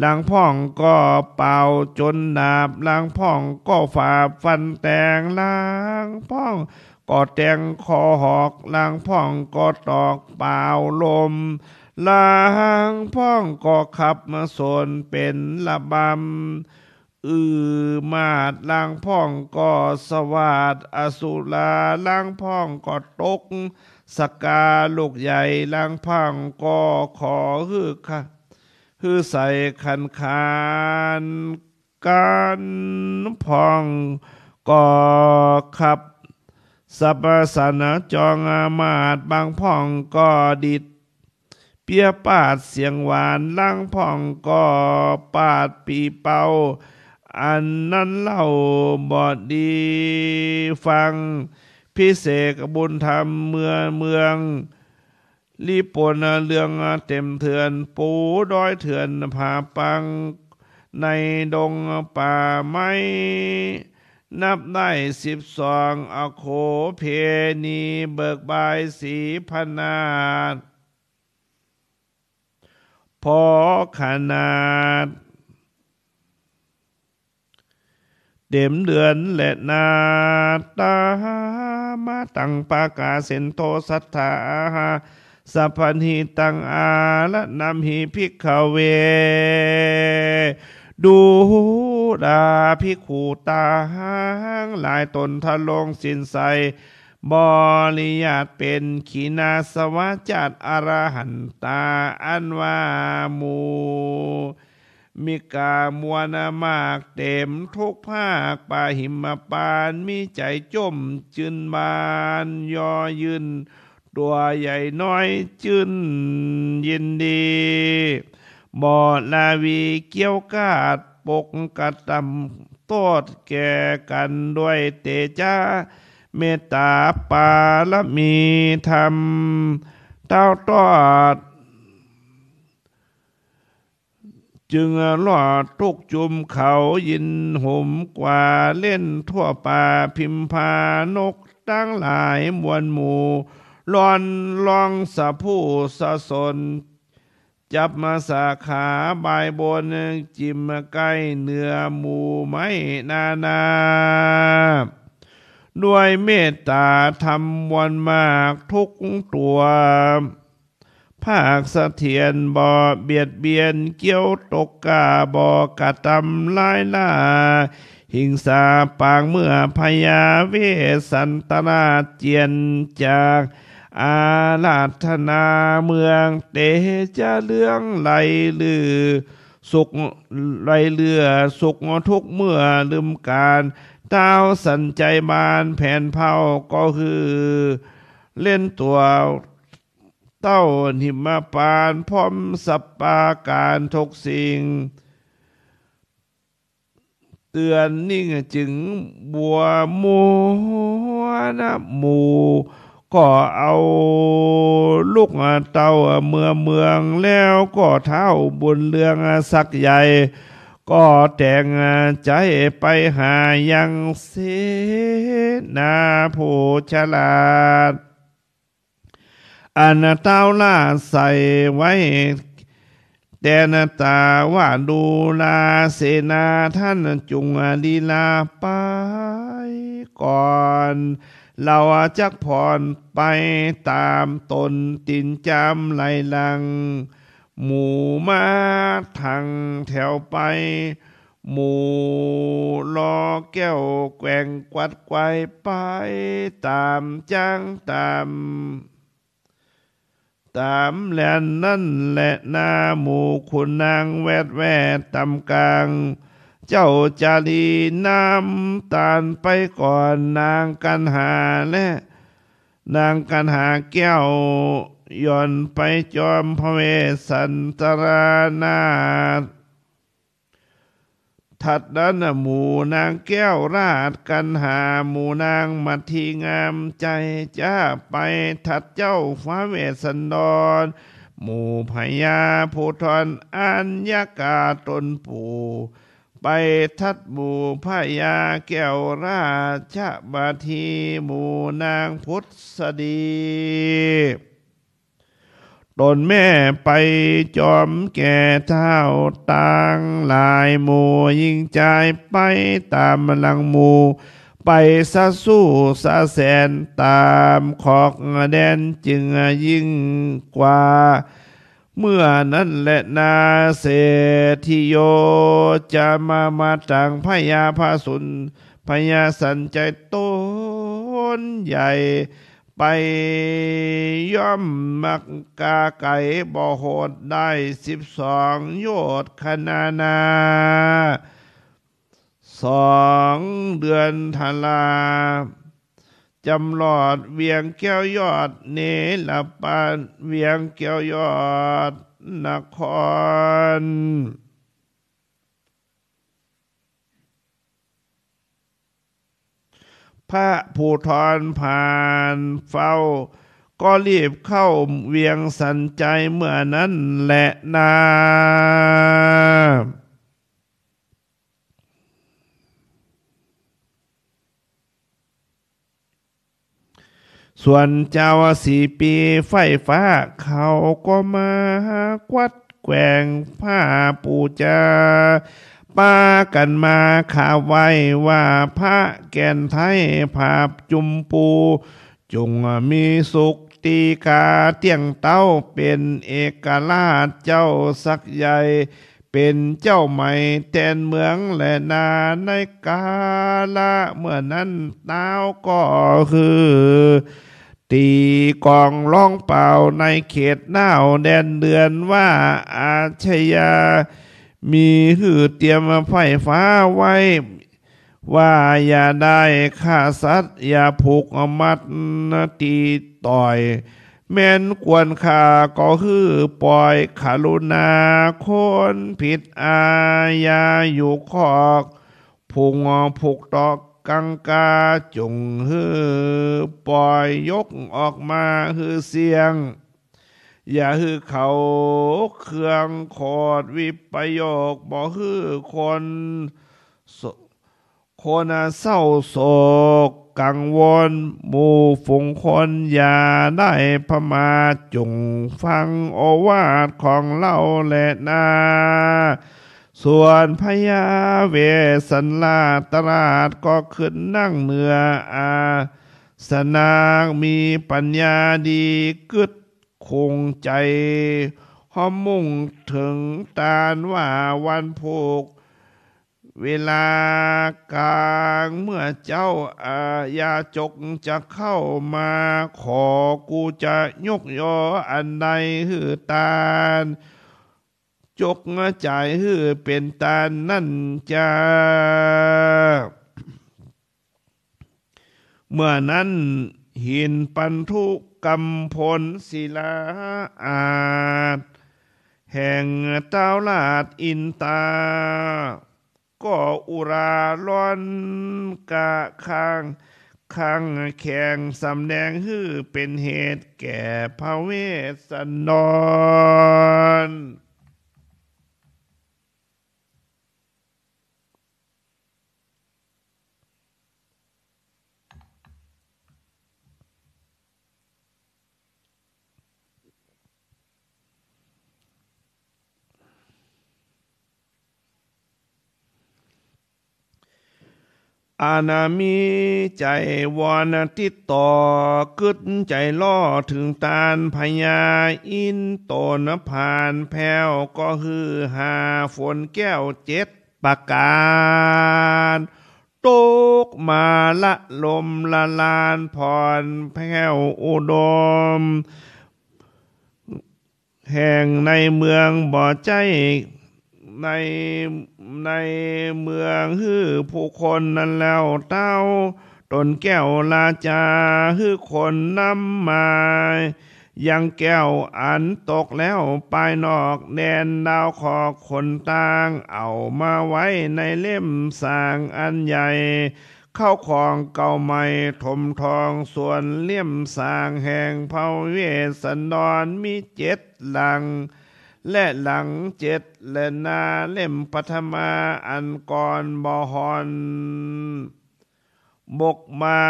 ลางพ่องก็เป่าจนดาบ ลางพ่องก็ฝาบฟันแตง ลางพ่องก็แตงคอหอก ลางพ่องก็ตอกเป่าลม ลางพ่องก็ขับมาสนเป๋นระบำ อือมาด ลางพ่องก็สวาดอสุรา ลางพ่องก็ตกสกาลูกใหญ่ ลางพ่องก็ขอหื้อขะ หื้อใส่ขันขาน ลางพ่องก็ขับสรรพสันจองมาด ลางพ่องก็ดีดเปียปาดเสียงหวาน ลางพ่องก็ปาดปี่เป่า อันนั้นเล่าบ่ดีฟัง พิเศษบุญธรรมเมืองเมือง ลีปนเรืองเต็มเถือน ปูดอยเถือนผาปัง ในดงป่าไม้ นับได้สิบสอง อโขเผณีเบิกบายสีพนาถ พอขนาด เต็มเดือนและนาตา มาตังปากาเสนโท สัตถาอาหา สัพพัญญิตัง อาระณัมหิ ภิกขเว ดูราภิกขุตังหลาย ตนทรงศีลใส บริญาติเป๋นขีณาสวะจาติ อรหันตา อันว่าหมู่ มีกามวลมากเต็มทุกภาค ปหิมพานต์ มีใจ๋จ้มจื้นบาน ย่อยื่นตั๋วใหญ่น้อย จื้นยินดี บ่ราวีเกี้ยวกาด ปกกระตำโต้ษแก่กั๋น ด้วยเตจ๊ะเมตต๋าปารมีธรรม เต้าตอด จึงรอดตุ๊กข์จุมเขา ยินหุมกว่าเล่นทั่วป่า พิมพานกตังหลายมวลหมู่ ร้อนร้องสะผู้สะสน จับมาสาขาบายบน จิ่มใก้เหนือหมู่ไม้นานา ด้วยเมตต๋าธรรมมวลมากทุกตั๋ว ภาคเสถียรบ่เบียดเบียน เกี้ยวตกกล้าบ่กระตำร้ายล่า หิงสาปางเมื่อพญาเวสสันตราช เจียนจาก อาราธนาเมืองเตจะเลื่องไหลลือสุข ไหลเลื่อสุขทุกเมื่อลืมกาล เต๊าสันไจบานแผนเภาก็คือ เล่นตั๋วเต้าหิมพานต์พร้อมสัปปาก๋ารทุกสิ่ง เตือนนิ่งจึงบัวมัวนะหมู่ ก็เอาลูกเต้าเมือเมือง แล้วก็ท้าวบุญเรืองศักดิ์ใหญ่ ก็แต่งใจ๋ไปหายังเสนาผู้ฉลาด อันเต๊าราชใส่ไว้ แตนต๋าว่า ดูราเสนาต้านจุ่งลีลาไปก่อน เฮาจักผ่อนไปต๋ามต๋น ตี๋นจามไหลหลัง หมู่มาตังแถวไป หมู่ลอแก้วแกว่งกวัดไกวไป ต๋ามจ๊างต๋าม ต๋ามแหลนนั้นแหละนา หมู่ขุนนางแวดแวดต๋ามก๋าง เจ้าจารีนำตานไปก่อน นางกัณหาและ นางกัณหาแก้ว หย่อนไปจอมพระเวสสันดรนาถ ถัดนั้นน่ะ หมู่นางแก้วราชกัณหา หมู่นางมัทธีงามใจ๋ จะไปถัดเจ้าพระเวสสันดร หมู่พญาภูธรอัญญกาต๋นปู่ ไปถัดหมู่พญาแก้วราชมัทธี หมู่นางผุสดี ต๋นแม่ไปจอมแก่เฒ่าตังหลาย หมู่ญิงจายไปต๋ามหลังหมู่ ไปสะสู้สะแสนต๋ามขอกแดน จึงยิ่งกว่าเมื่อนั้นแลนา เศรษฐีโย จะมามาตังพญาพระสุน พญาสันไจต๋นใหญ่ ไปย่อมมักกาไก๋บ่โหดได้สิบสองโยชน์คะนานา สองเดือนทรา จ๋ำรอดเวียงแก้วยอดเนรปาน เวียงแก้วยอดนคร พระภูธรผ่านเฝ้า ก็รีบเข้าเวียงสันไจเมื่อนั้นแลนา ส่วนจาวสีปีไฟฟ้าเขาก็มากวัดแกว่งผ้าปู๋จา ปากั๋นมาขาบไหว้ว่า พระแก่นไท้ผาบจุมปู จงมีสุข ตีกาเตี้ยงเต๊าเป๋นเอกราชเจ้าศักดิ์ใหญ่ เป๋นเจ้าใหม่แตนเมืองแลนา ในกาละเมื่อนั้นเต๊าก็คือ ตี๋ก๋องร้องเป่าในเขตน่าวแดนเดือนว่า อาชญา มีหื้อเตรียมไฟฟ้าไว้ ว่าอย่าได้ฆ่าสัตว์ อย่าผูกมัดตี๋ต่อย แม้นควรฆ่าก็หื้อป่อย กรุณาคนผิดอาญาอยู่คอก ผูกผูกตอกกังกา จงหื้อป่อยยกออกมาหื้อเสี้ยง อย่าหื้อเขาเครื่องโขดวิปโยค บ่หื้อคนโศ- คนเศร้าโศกกังวล หมู่ฝูงคนอย่าได้ประมาท จงฟังโอวาทของเฮาแลนา ส่วนพญาเวสสันดรราชก็ขึ้นนั่งเหนืออาสนะ มีปัญญาดีกึ๊ด คงใจ๋ ห้อมมุ่งเถิงตานว่าวันผูก เวลากลางเมื่อเจ๊า อ่า ยาจกจะเข้ามา ขอกูจะยกยออันใดหื้อตาน จกจ่ายหื้อเป๋นตานนั้นจา เมื่อนั้นหินปันธุกำพลศิลาอาจ แห่งต๊าวราชอินตา ก็อุราร้อนกระข้าง ข้างแข็งสำแดงหื้อเป๋นเหตุแก่พระเวสสันดร อันมีใจ๋วอนติดต่อกึ๊ดใจ๋ล่อเถิงตานพญาอินโตนผ่านแผ้ว ก็หื้อหาฝนแก้วเจ็ดประก๋าน ตกมาละลมละลานผ่อนแผ้วอุดม แห่งในเมืองบ่ใจ้ ใน ในเมืองหื้อผู้คนนั้นแล้วเต้า ตนแก้วราจาหื้อคนนำมา ยังแก้วอันตกแล้วปายนอกแดนดาวขอกขนตาง เอามาไว้ในเล่มสางอันใหญ่ เข้าของเก่าใหม่ถมทองส่วนเล่มสางแห่งพระเวสสันดรมีเจ็ดหลัง และหลังเจ็ดและนาเล่มปัทมาอันก่อนบ่ห่อน บกบา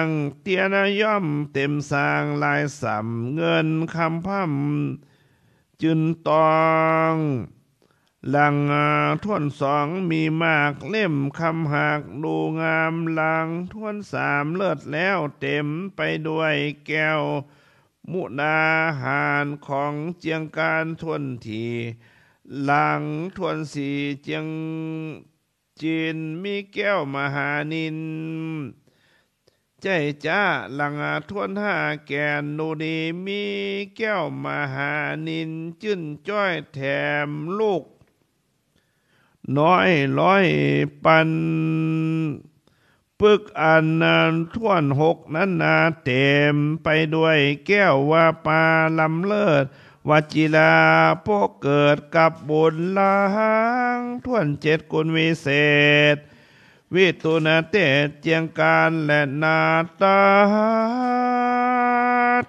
งเตียนย่อมเต็มสางหลายสำเงินคำพ่ำจึนตอง หลังถ้วนสองมีมากเล่มคำหากดูงาม หลังถ้วนสามเลิศแล้วเต็มไปด้วยแก้วมุนาหารของเจียงการถ้วนถี่ หลังถ้วนสี่เจียง จีนมีแก้วมหานิน ใจ้จ๊ะ หลังถ้วนห้าแก่นดูดีมีแก้วมหานินจื้นจ้อยแถมลูกน้อยร้อยปัน ปึกอันถ้วนหกนั้นนาเต็มไปด้วยแก้ววาปาล้ำเลิศ วจิรา ผู้เกิดกับบุญหลังถ้วนเจ็ดกุณวิเศษ วิตุณเตศเจียงการและนาตา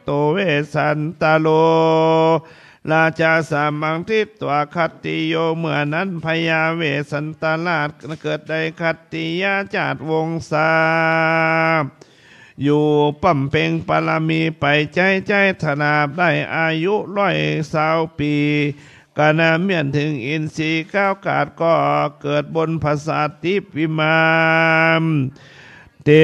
โตเวสสันตโร ราชาสามังทิตวาคัตติโย เมื่อนั้นพญาเวสสันตราชเกิดในคัตติยาจาติวงศา อยู่บำเพ็งบารมีไปใจ๊ใจ๊ ตราบได้อายุร้อยซาวปี๋ กานะเมี้ยนเถิงอินทรีย์ก้าวขาดก็เกิดบนผสาททิพย์วิมาน เท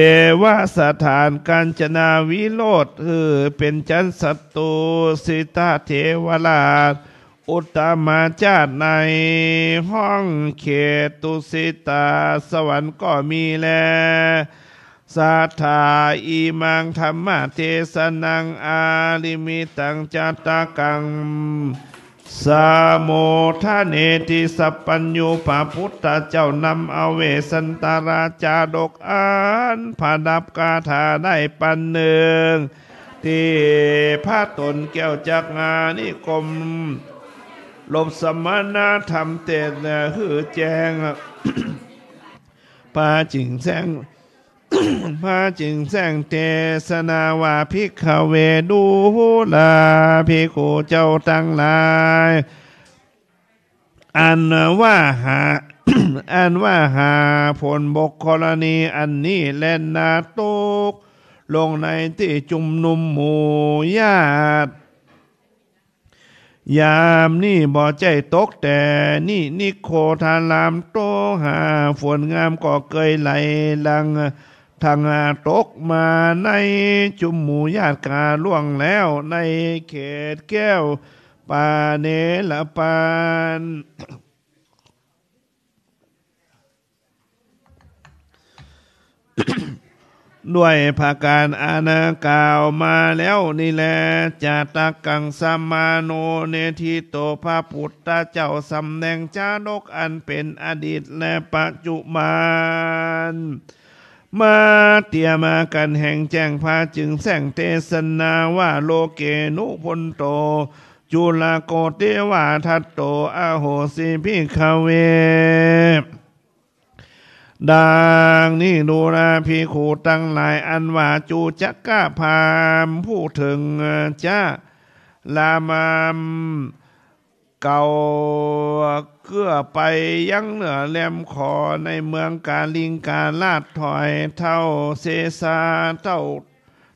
วสถานกาญจนาวิโรจน์ หื้อเป๋นจันทร์สตุสิตเทวราช อุตตมาจาติในห้องเขตตุสิตาสวรรค์ก็มีแล สัทธา อิมัง ธัมมเตสนัง อริมิตัง จัตตากัง สมุทธเนติ สัพพัญญู พระพุทธเจ้านำเอาเวสสันตราชาดกอันประดับคาถาได้ปันเนือง ตี้พระต๋นแก้วจักรานิคม ลบสมณธรรมเตศน์หื้อแจ้ง พระจึงแจ้ง พระจึงแจ้งเตสนาว่า ภิกขเว ดูราภิกขุเจ้าตังหลาย อันว่าหา อันว่าหาผลบกกรณีอันนี้แลนา ตกลงในตี้จุมนุมหมู่ญาติ ยามนี้บ่ใจ้ตกแต่นี้ นิโคธาราม ตกหาฝนงามก็เกยไหลหลั่ง ทังตกมาในจุมหมู่ญาติกาล่วงแล้ว ในเขตแก้วปาเนรปาน ด้วยประก๋านอันกล่าวมาแล้วนี้แล จะตะกัง สะมะโณ เณทิโต พระปุทธเจ้าสำแดงจาดกอันเป๋นอดีตและปัจจุบัน มาเตียมกั๋นแหงแจ้ง พระจึงแสดงเตสนาว่า โลเก นุ พุทโธ จุลโก เตวะทัตโต อโหสิ ภิกขเว ดังนี้ดูราภิกขุตังหลาย อันว่าจุจักกะพราหมณ์ผู้เถิงจะลามามเก่าเกื้อไปยังเหนือแหลมขอในเมืองกาลิงกาลาดถอยเต้าเสสา เต้า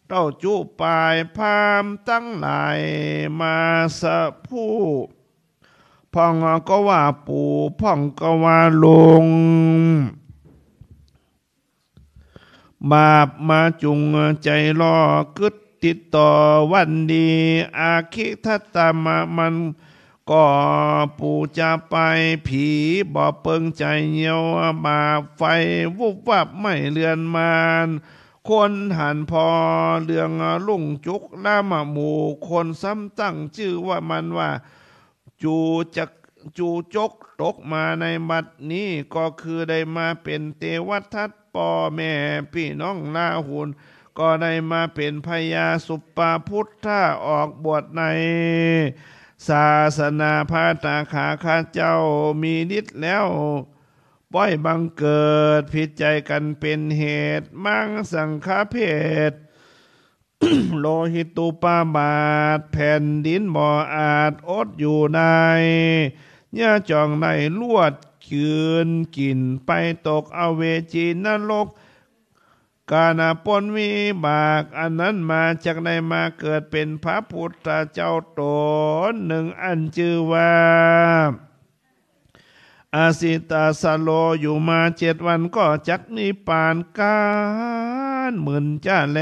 เต้าจุปายพราหมณ์ตังหลายมาสะผู้ พ่องก็ว่าปู่ พ่องก็ว่าลุง บาปมาจุงใจ๋ล่อกึ๊ดติดต่อวันดี อาคิทัตตมะมันก็ปู่จะไป ผีบ่เปิงใจ๋เยียว บาปไฟวุบวับไหม้เรือนมาน คนหันผ่อเรืองรุ่งจุกล้ำหมู่ คนซ้ำตั้งจื้อว่ามันว่า จูจัก จูจก ตกมาในบัดนี้ ก็คือได้มาเป๋นเตวทัต ป้อแม่ปี้น้องลาหุล ก็ได้มาเป๋นพญาสุปปพุทธะ ออกบวชในศาสนาพระตถาคตเจ้า มีฤทธิ์แล้ว ป้อยบังเกิด ผิดใจ๋กั๋นเป๋นเหตุ มังสังฆเภท โลหิตุปบาท แผ่นดินบ่อาจอดอยู่ได้ เยียะจ่องได้ลวดจืนกิ๋น ไปตกอเวจีนรก กานะป๊นวิบากอันนั้นมา จักได้มาเกิดเป๋นพระปุทธเจ้าต๋นนึ่ง อันจื้อว่า อสิตสโล อยู่มาเจ็ดวันก็จักนิพพานก๋านหมื่นจ้าแล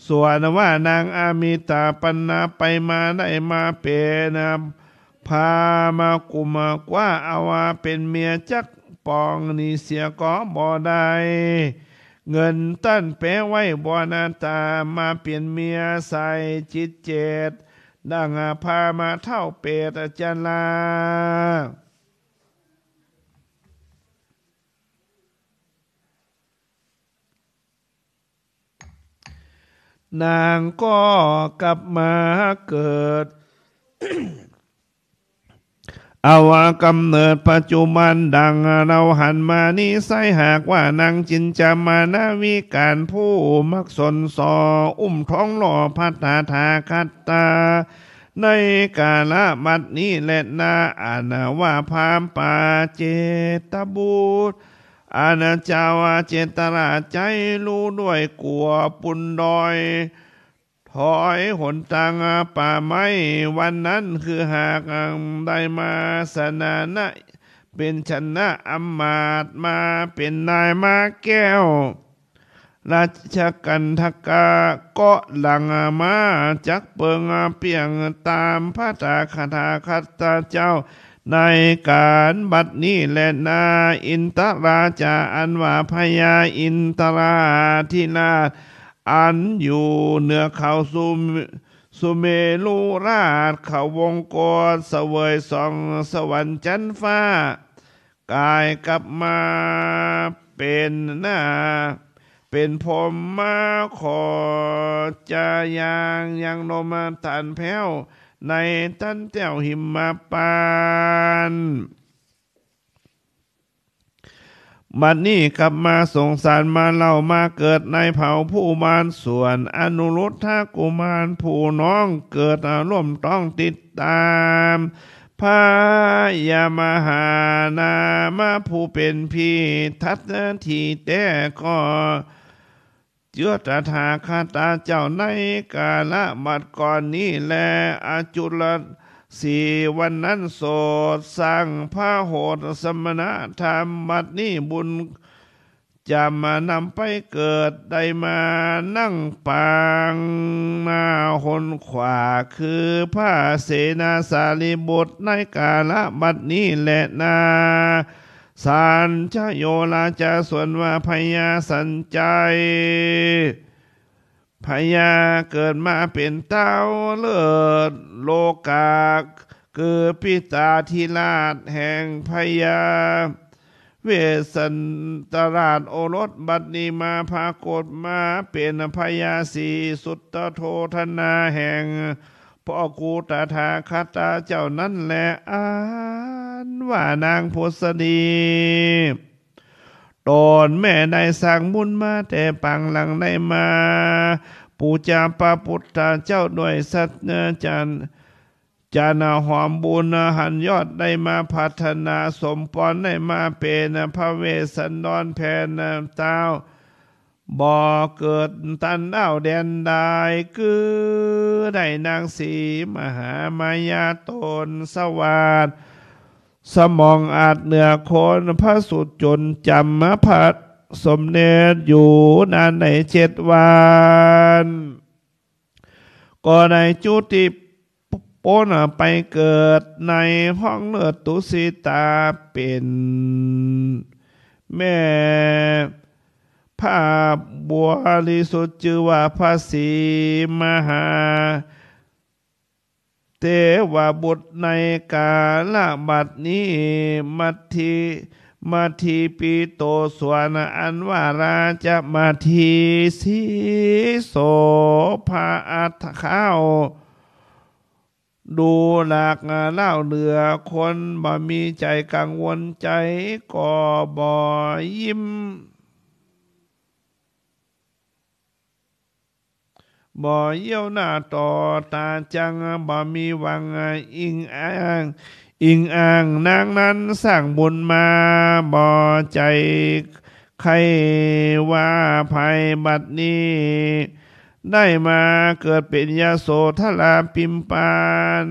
ส่วนว่านางอมิตาปันนาไปมาได้มาเป๋นพราหมณ์กุมาร เอาว่าเป๋นเมียจักปองนี้เสียก็บ่ได้ เงินต้านแปะไว้บ่นาต๋า มาเป๋นเมียใส่จิตเจต ดังพราหมณ์เฒ่าเปตจารา นางก็กลับมาเกิด เอาว่ากำเนิดปัจจุบันดังเฮาหันมานี้ไซร้ หากว่านางจินจามานวิกาลผู้มักสนส่ออุ้มท้องหล่อพระตถาคตา ในกาละบัดนี้แลนา อันว่าพราหมณ์ปาเจตบุตร อันเจ้าเจตราชใจ๊ฮู้ด้วยกั๋วปูนดอย ถอยหนตางป่าไม้ วันนั้นคือหากได้มาสนานะ เป๋นชนะอำมาตย์ มาเป๋นนายม้าแก้ว ราชกัณฑกะ เกาะหลังม้า จักเปิงเปี้ยงต๋ามพระตถาคตเจ้า ในก๋านบัดนี้แลนา อินทราชา อันว่าพญาอินทราธิราช อันอยู่เหนือเขาสุ สุเมรุราช เขาวงกต เสวยสองสวรรค์จั๊นฟ้า ก๋ายกลับมาเป๋นนา เป๋นพรหมมา ขอจะยังยังนมตันแผ้ว ในตันแต้วหิมพานต์ บัดนี้กลับมาสงสารมาเล่า มาเกิดในเผ่าผู้มาร ส่วนอนุรุทธกุมารผู้น้อง เกิดร่วมต้องติดต๋าม พญามหานามะผู้เป๋นพี่ ทัตถีแต๊ก็ เจื้อตถาคตเจ้าในกาละบัดก่อนนี้แล อจุลสีห์วันนั้นโสดสร้างพโหสมณธรรม บัดนี้บุญจ๋ำนำไปเกิด ได้มานั่งปางหน้าหนขวา คือพระเสนาสารีบุตรในกาละบัดนี้แลนา สัญจโยราชา ส่วนว่าพญาสัญชัย พญาเกิดมาเป๋นต้าวเลิศโลกา คือปิตาธิราชแห่งพญาเวสสันตราชโอรส บัดนี้มาปรากฏมาเป๋นพญาสีสุตโธทนาแห่ง พ่อกูตถาคตเจ้านั้นแล อันว่านางผุสดีต๋นแม่ได้สร้างบุญมาแต่ปางหลัง ได้มาปู๋จาพระปุทธเจ้าด้วยสัจจะ จานะหอมบุญหันยอด ได้มาพัฒนาสมปอง ได้มาเป๋นพระเวสสันดรแผ่นต้าว บ่เกิดตันอ้าวแดนดาย คือได้นางสีมหามายาต๋นสวาส สมองอาจเหนือคน พระสูตรจนจ๋ำพระสมเด็จอยู่นานในเจ็ดวัน ก็ได้จุติป๊นไปเกิดในห้องเลิศตุสิตา เป๋นแม่พระบริสุทธิ์ จื้อว่าพระศรีมหา เทวบุตร ในกาละบัดนี้ มัทธิ มัทธิปิโต ส่วนอันว่าราชมัทธิ สีโส พระอัฏฐข้าว ดูหลากเล่าเหลือคน บ่มีใจ๋กังวลใจ๋ ก็บ่ยิ้ม บ่เยียวหน้าต่อต๋าจัง บ่มีหวังอิงอ้าง อิงอ้าง นางนั้นสร้างบุญมา บ่ใจ๋ใค่ว่าภัย บัดนี้ได้มาเกิดเป๋นยโสธราพิมพาล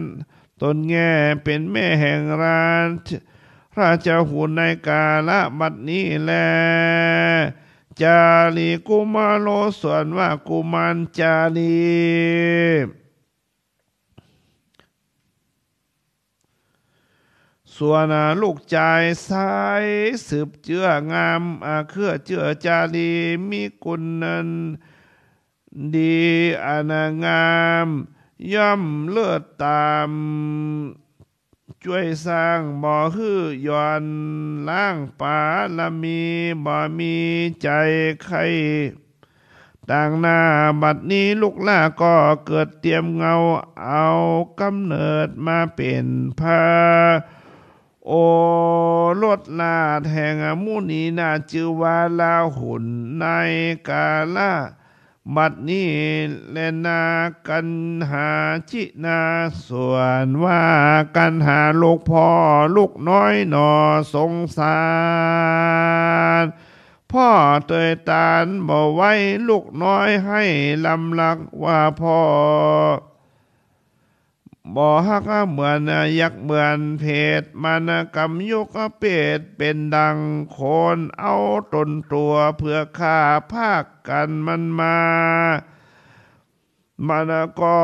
ต๋นแง่เป๋นแม่แห่งราช ราชบุตร ในกาละบัดนี้แล จารีกุมารโณ ส่วนว่ากุมารจารี ส่วนลูกจายชายสืบเจื้องาม อ่า เครือเจื้อจารี มีกุณอันดีอันงาม ย่อมเลิศต๋าม จ้วยสร้าง บ่หื้อหย่อนล้างปารมี บ่มีใจ๋ใค่ต่างหน้า บัดนี้ลูกหล้าก็เกิดเตียมเงา เอาก๋ำเนิดมาเป๋นพระโอรสราชแห่งมุนีนาถ จื้อว่าลาหุล ในกาละ บัดนี้แลนา กัณหาจินา ส่วนว่ากัณหาลูกพ่อ ลูกน้อยหน่อสงสาร พ่อเตยตานบ่ไหว ลูกน้อยไห้ลำลักว่าพ่อ บ่ฮักเหมือนยักษ์เหมือนเปรต มันกำยกเปรตเป๋นดังคน เอาต๋นตั๋วเปื้อฆ่า พรากกั๋นมันมา มันก็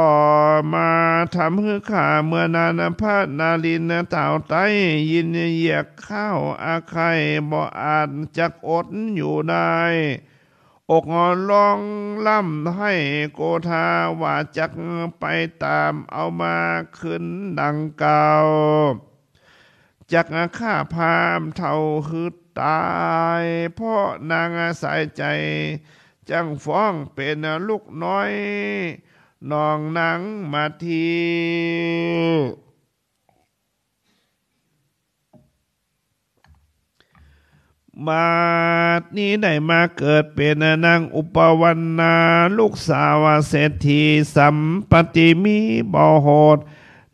มาทำหื้อข้า เมื่อนั้นพระนรินทร์เต้าไต้ ยินเยียกข้าวอาไข่ บ่อาจจักอดอยู่ได้ อกร้องร่ำไห้โกธา ว่าจักไปต๋ามเอามาคืนดังเก่า จักฆ่าพราหมณ์เต้าหื้อต๋าย เพราะนางสายใจ๋ จั้งฟ้องเป๋นลูกน้อย น้องนางมัทธิ บัดนี้ได้มาเกิดเป๋นนางอุปวรรณา ลูกสาวเศรษฐี สัมปติมีบ่โหด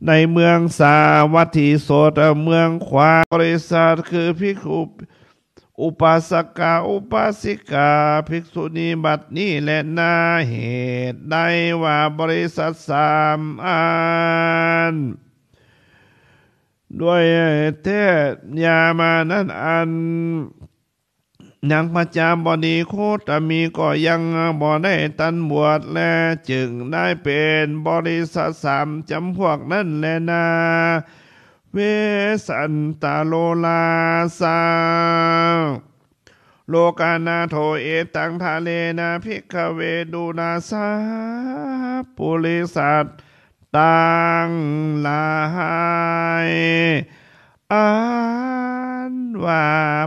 ในเมืองสาวัตถีโสต เมืองขวาง บริษัทคือภิกขุ อุปาสกา อุปาสิกา ภิกษุณี บัดนี้แลนา เหตุใดว่าบริษัทสามอัน ด้วยเทพยามานั้นอัน นางพญาบดีโคตมีก็ยังบ่ได้ตันบวช และจึงได้เป๋นบริษัทสามจ๋ำพวกนั้นแลนา เวสสันตะโร ราชา โลกานาโถ เอตัง ทะเรนะ ภิกขะเว ดูราชาปุริสัตว์ตังหลาย อันว่า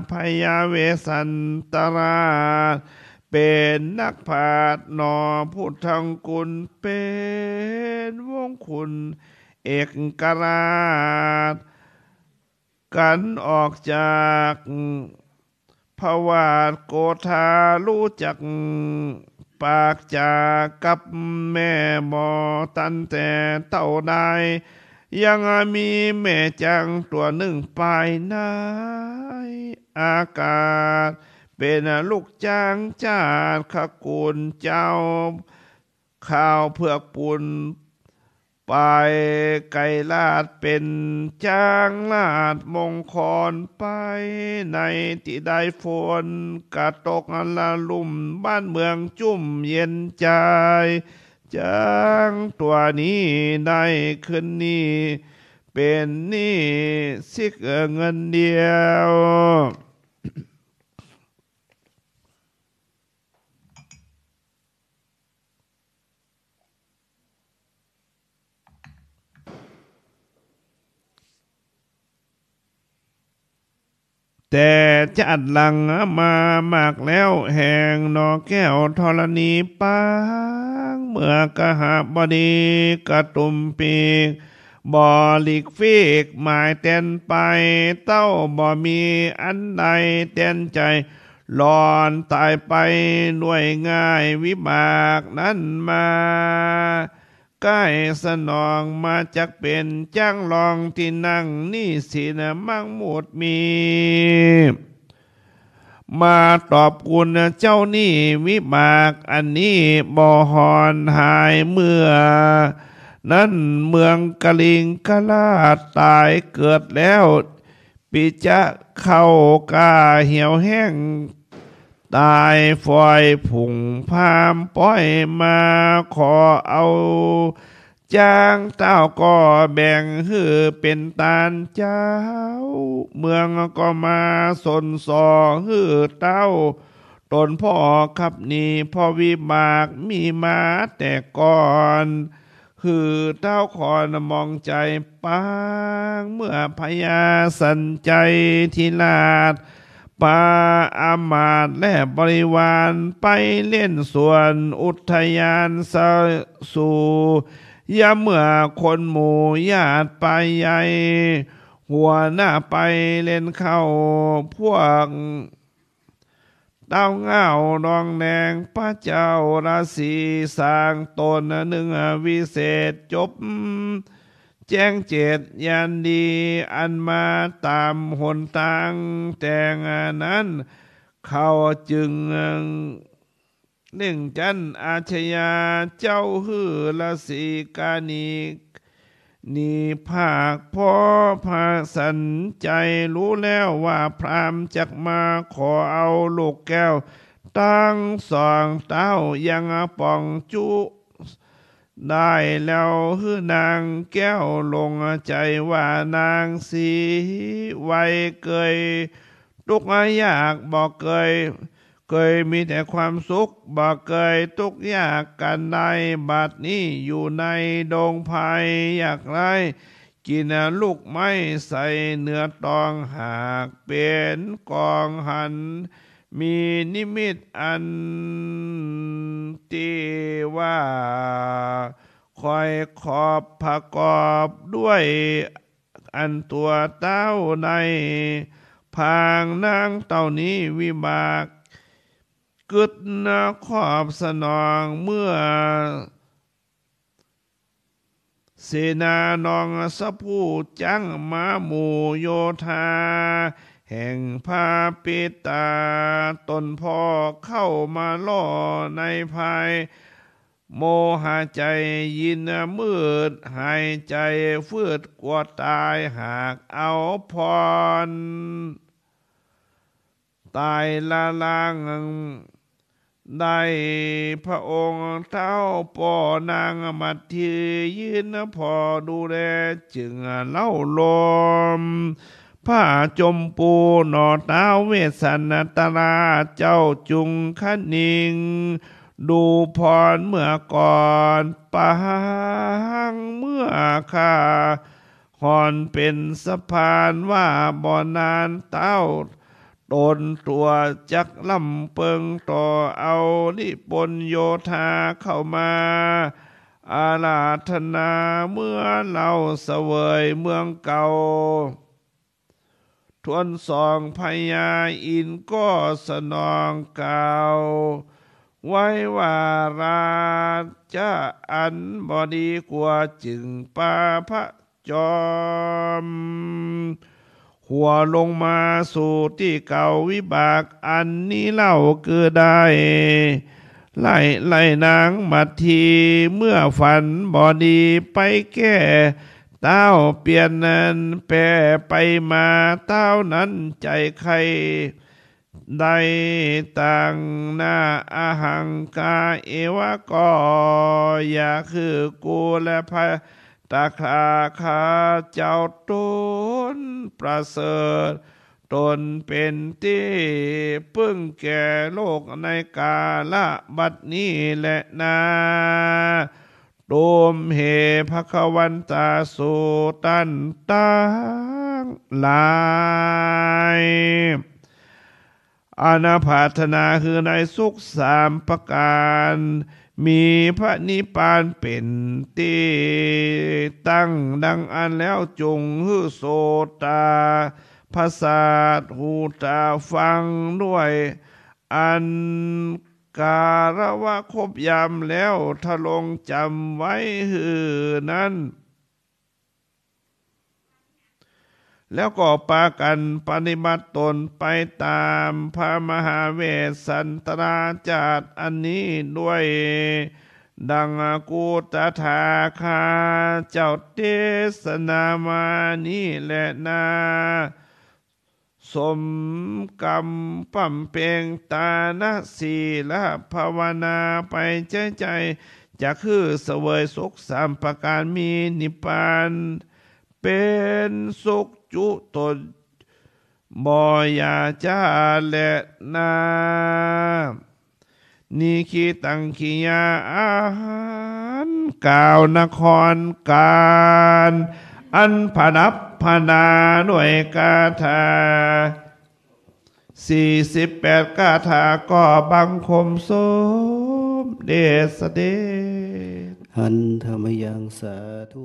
พญาเวสสันตะราช เป๋นนักปราชญ์หนอ พุทธังกุล เป๋นวงศ์คุณ เอกราช กั๋นออกจากพระวาสโกธา ฮู้จักปากจ๋ากับแม่บ่ตันแต่เต้าใด ยังมีแม่จ๊างตั๋วนึ่งปายในอากาศ เป๋นลูกจ๊างจาตุตระกูลเจ้า ข้าวเผือกปูน ปายไกรราช เป๋นจ๊างราชมงคล ไปในตี้ใดฝนก็ตกระลุ่ม บ้านเมืองจุ่มเย็นใจ๋ จ๊างตั๋วนี้ได้คืนนี้ เป๋นหนี้สิกเงินเดียว แต่จาติหลังมามากแล้วแหงหนอแก้วธรณี ปางเมืองกหบดี กระตุ้มปีก บ่หลีกฟีกหมายแตนไป เต้าบ่มีอันใดแตนใจ๋ หล่อนต๋ายไปด้วยง่าย วิบากนั้นมาใก้สนอง มาจักเป๋นจ๊างรองตี้นั่ง หนี้สินมั่งหมดมี มาตอบกุณเจ้าหนี้ วิบากอันนี้บ่หอนหาย เมื่อนั้นเมืองกลิงกราชต๋ายเกิดแล้ว ปิจะเข้ากาเหี่ยวแห้ง ต๋ายฝ่อยผุ่งพราหมณ์ป้อยมา ขอเอาจ๊างเต้าก็แบ่งหื้อเป๋นตานเจ้า เมืองก็มาสนส่อหื้อเต้า ตนพ่อคับหนี เพราะวิบากมีมาแต่ก่อน หื้อเต้าขอนมองใจ๋ปาง เมื่อพญาสัญชัยธิราช ปาอามาตย์และบริวาร ไปเล่นสวนอุทยานสะสู ยามเมื่อคนหมู่ญาติไปใหญ่ หัวหน้าไปเล่นเข้า พวก เต้าง่าวดองแดง พระเจ้าราศีสร้างต๋นนึ่งวิเศษ จบแจ้งเจตญาณดี อันมาต๋ามหนตางแต่งนั้น เขาจึง เล่งจันอาชญาเจ้าหื้อราศีกานี หนีภาค เพราะพระสัญชัยฮู้แล้วว่าพราหมณ์จักมา ขอเอาลูกแก้วตังสองเต้า ยังป๋องจุได้แล้วหื้อนาง แก้วหลงใจ๋ว่านางสีไว เกยตุ๊กข์ยากบ่เกย เกยมีแต่ความสุข บ่เกยตุ๊กข์ยากกาใด บัดนี้อยู่ในดงไพรยากไร้ กิ๋นลูกไม้ใส่เหนือตอง หากเป๋นกองหัน มีนิมิตอันตี้ว่า คอยขอบประกอบด้วย อันตั๋วเต้าในพางนางเต้านี้ วิบากกึ๊ดขอบสนอง เมื่อเสนาน้องสะผู้จ๊างมาหมู่โยธา แห่งพระปิตาต๋นพ่อ เข้ามาล่อในภาย โมหะใจ๋ยินมืด หายใจ๋ฟืดกั๋วต๋าย หากเอาผ่อนต๋ายละลาง ได้พระองค์เท้าป้อนางมัททียืนผ่อดูแลจึงเล่าลม พระจอมปู่หน่อท้าวเวสสันตราชเจ้าจุงคะนิง ดูพรเมื่อก่อนปางเมื่อข้า ห่อนเป๋นสะพานว่าบ่นานเต้า ต๋นตั๋วจักล้ำเปิงต่อเอานิมนต์โยธาเข้ามาอาราธนาเมื่อเล่าเสวยเมืองเก่า ทวนสองพญาอินทร์ก็สนองกล่าว ไว้ว่าราชะอันบ่ดีกว่าจึงปาพระจอม หัวลงมาสู่ตี้เก่า วิบากอันนี้เล่าคือได้ ไล่ไล่นางมัททีเมื่อฝันบ่ดีไปแก้ เต้าเปียนนั้นแปรไปมาเต้านั้นใจ๋ใค่ ได้ตังหน้าอหังคาเอวะ ก็อย่าคือกูและพระตถาคตเจ้าต๋นประเสริฐ ต๋นเป๋นตี้ปึ้งแก่โลกในกาละบัดนี้แลนา ตูมเหภคะวันตาสูต้านตังหลาย อันปรารถนาหื้อได้สุขสามประก๋าน มีพระนิพพานเป๋นตี้ตั้งดังอั้นแล้ว จุ่งหื้อโสตาประสาทหูต๋าฟังด้วย อันกาละวะครบยามแล้ว ทรงจ๋ำไว้หื้อนั้น แล้วก็ปากั๋นปฏิบัติต๋นไปต๋ามพระมหาเวสสันตราชาจารย์อันนี้ด้วย ดังกุตถาคตเจ้าเตสนามานี้แลนา สมกำบำเพ็งตานะศีละภาวนาไปใจ๊ใจ๋ จักหื้อเสวยสุขสามประก๋าน มีนิพพานเป๋นสุขจุตน บ่อย่าจ๊าแลนา นี้กิตังกิริยาอันกล่าวนครกาล อันประดับประดาด้วยคาถา สี่สิบแปดคาถา ก็บังคมสมเด็จเสด็จ หันธมยังสาธุ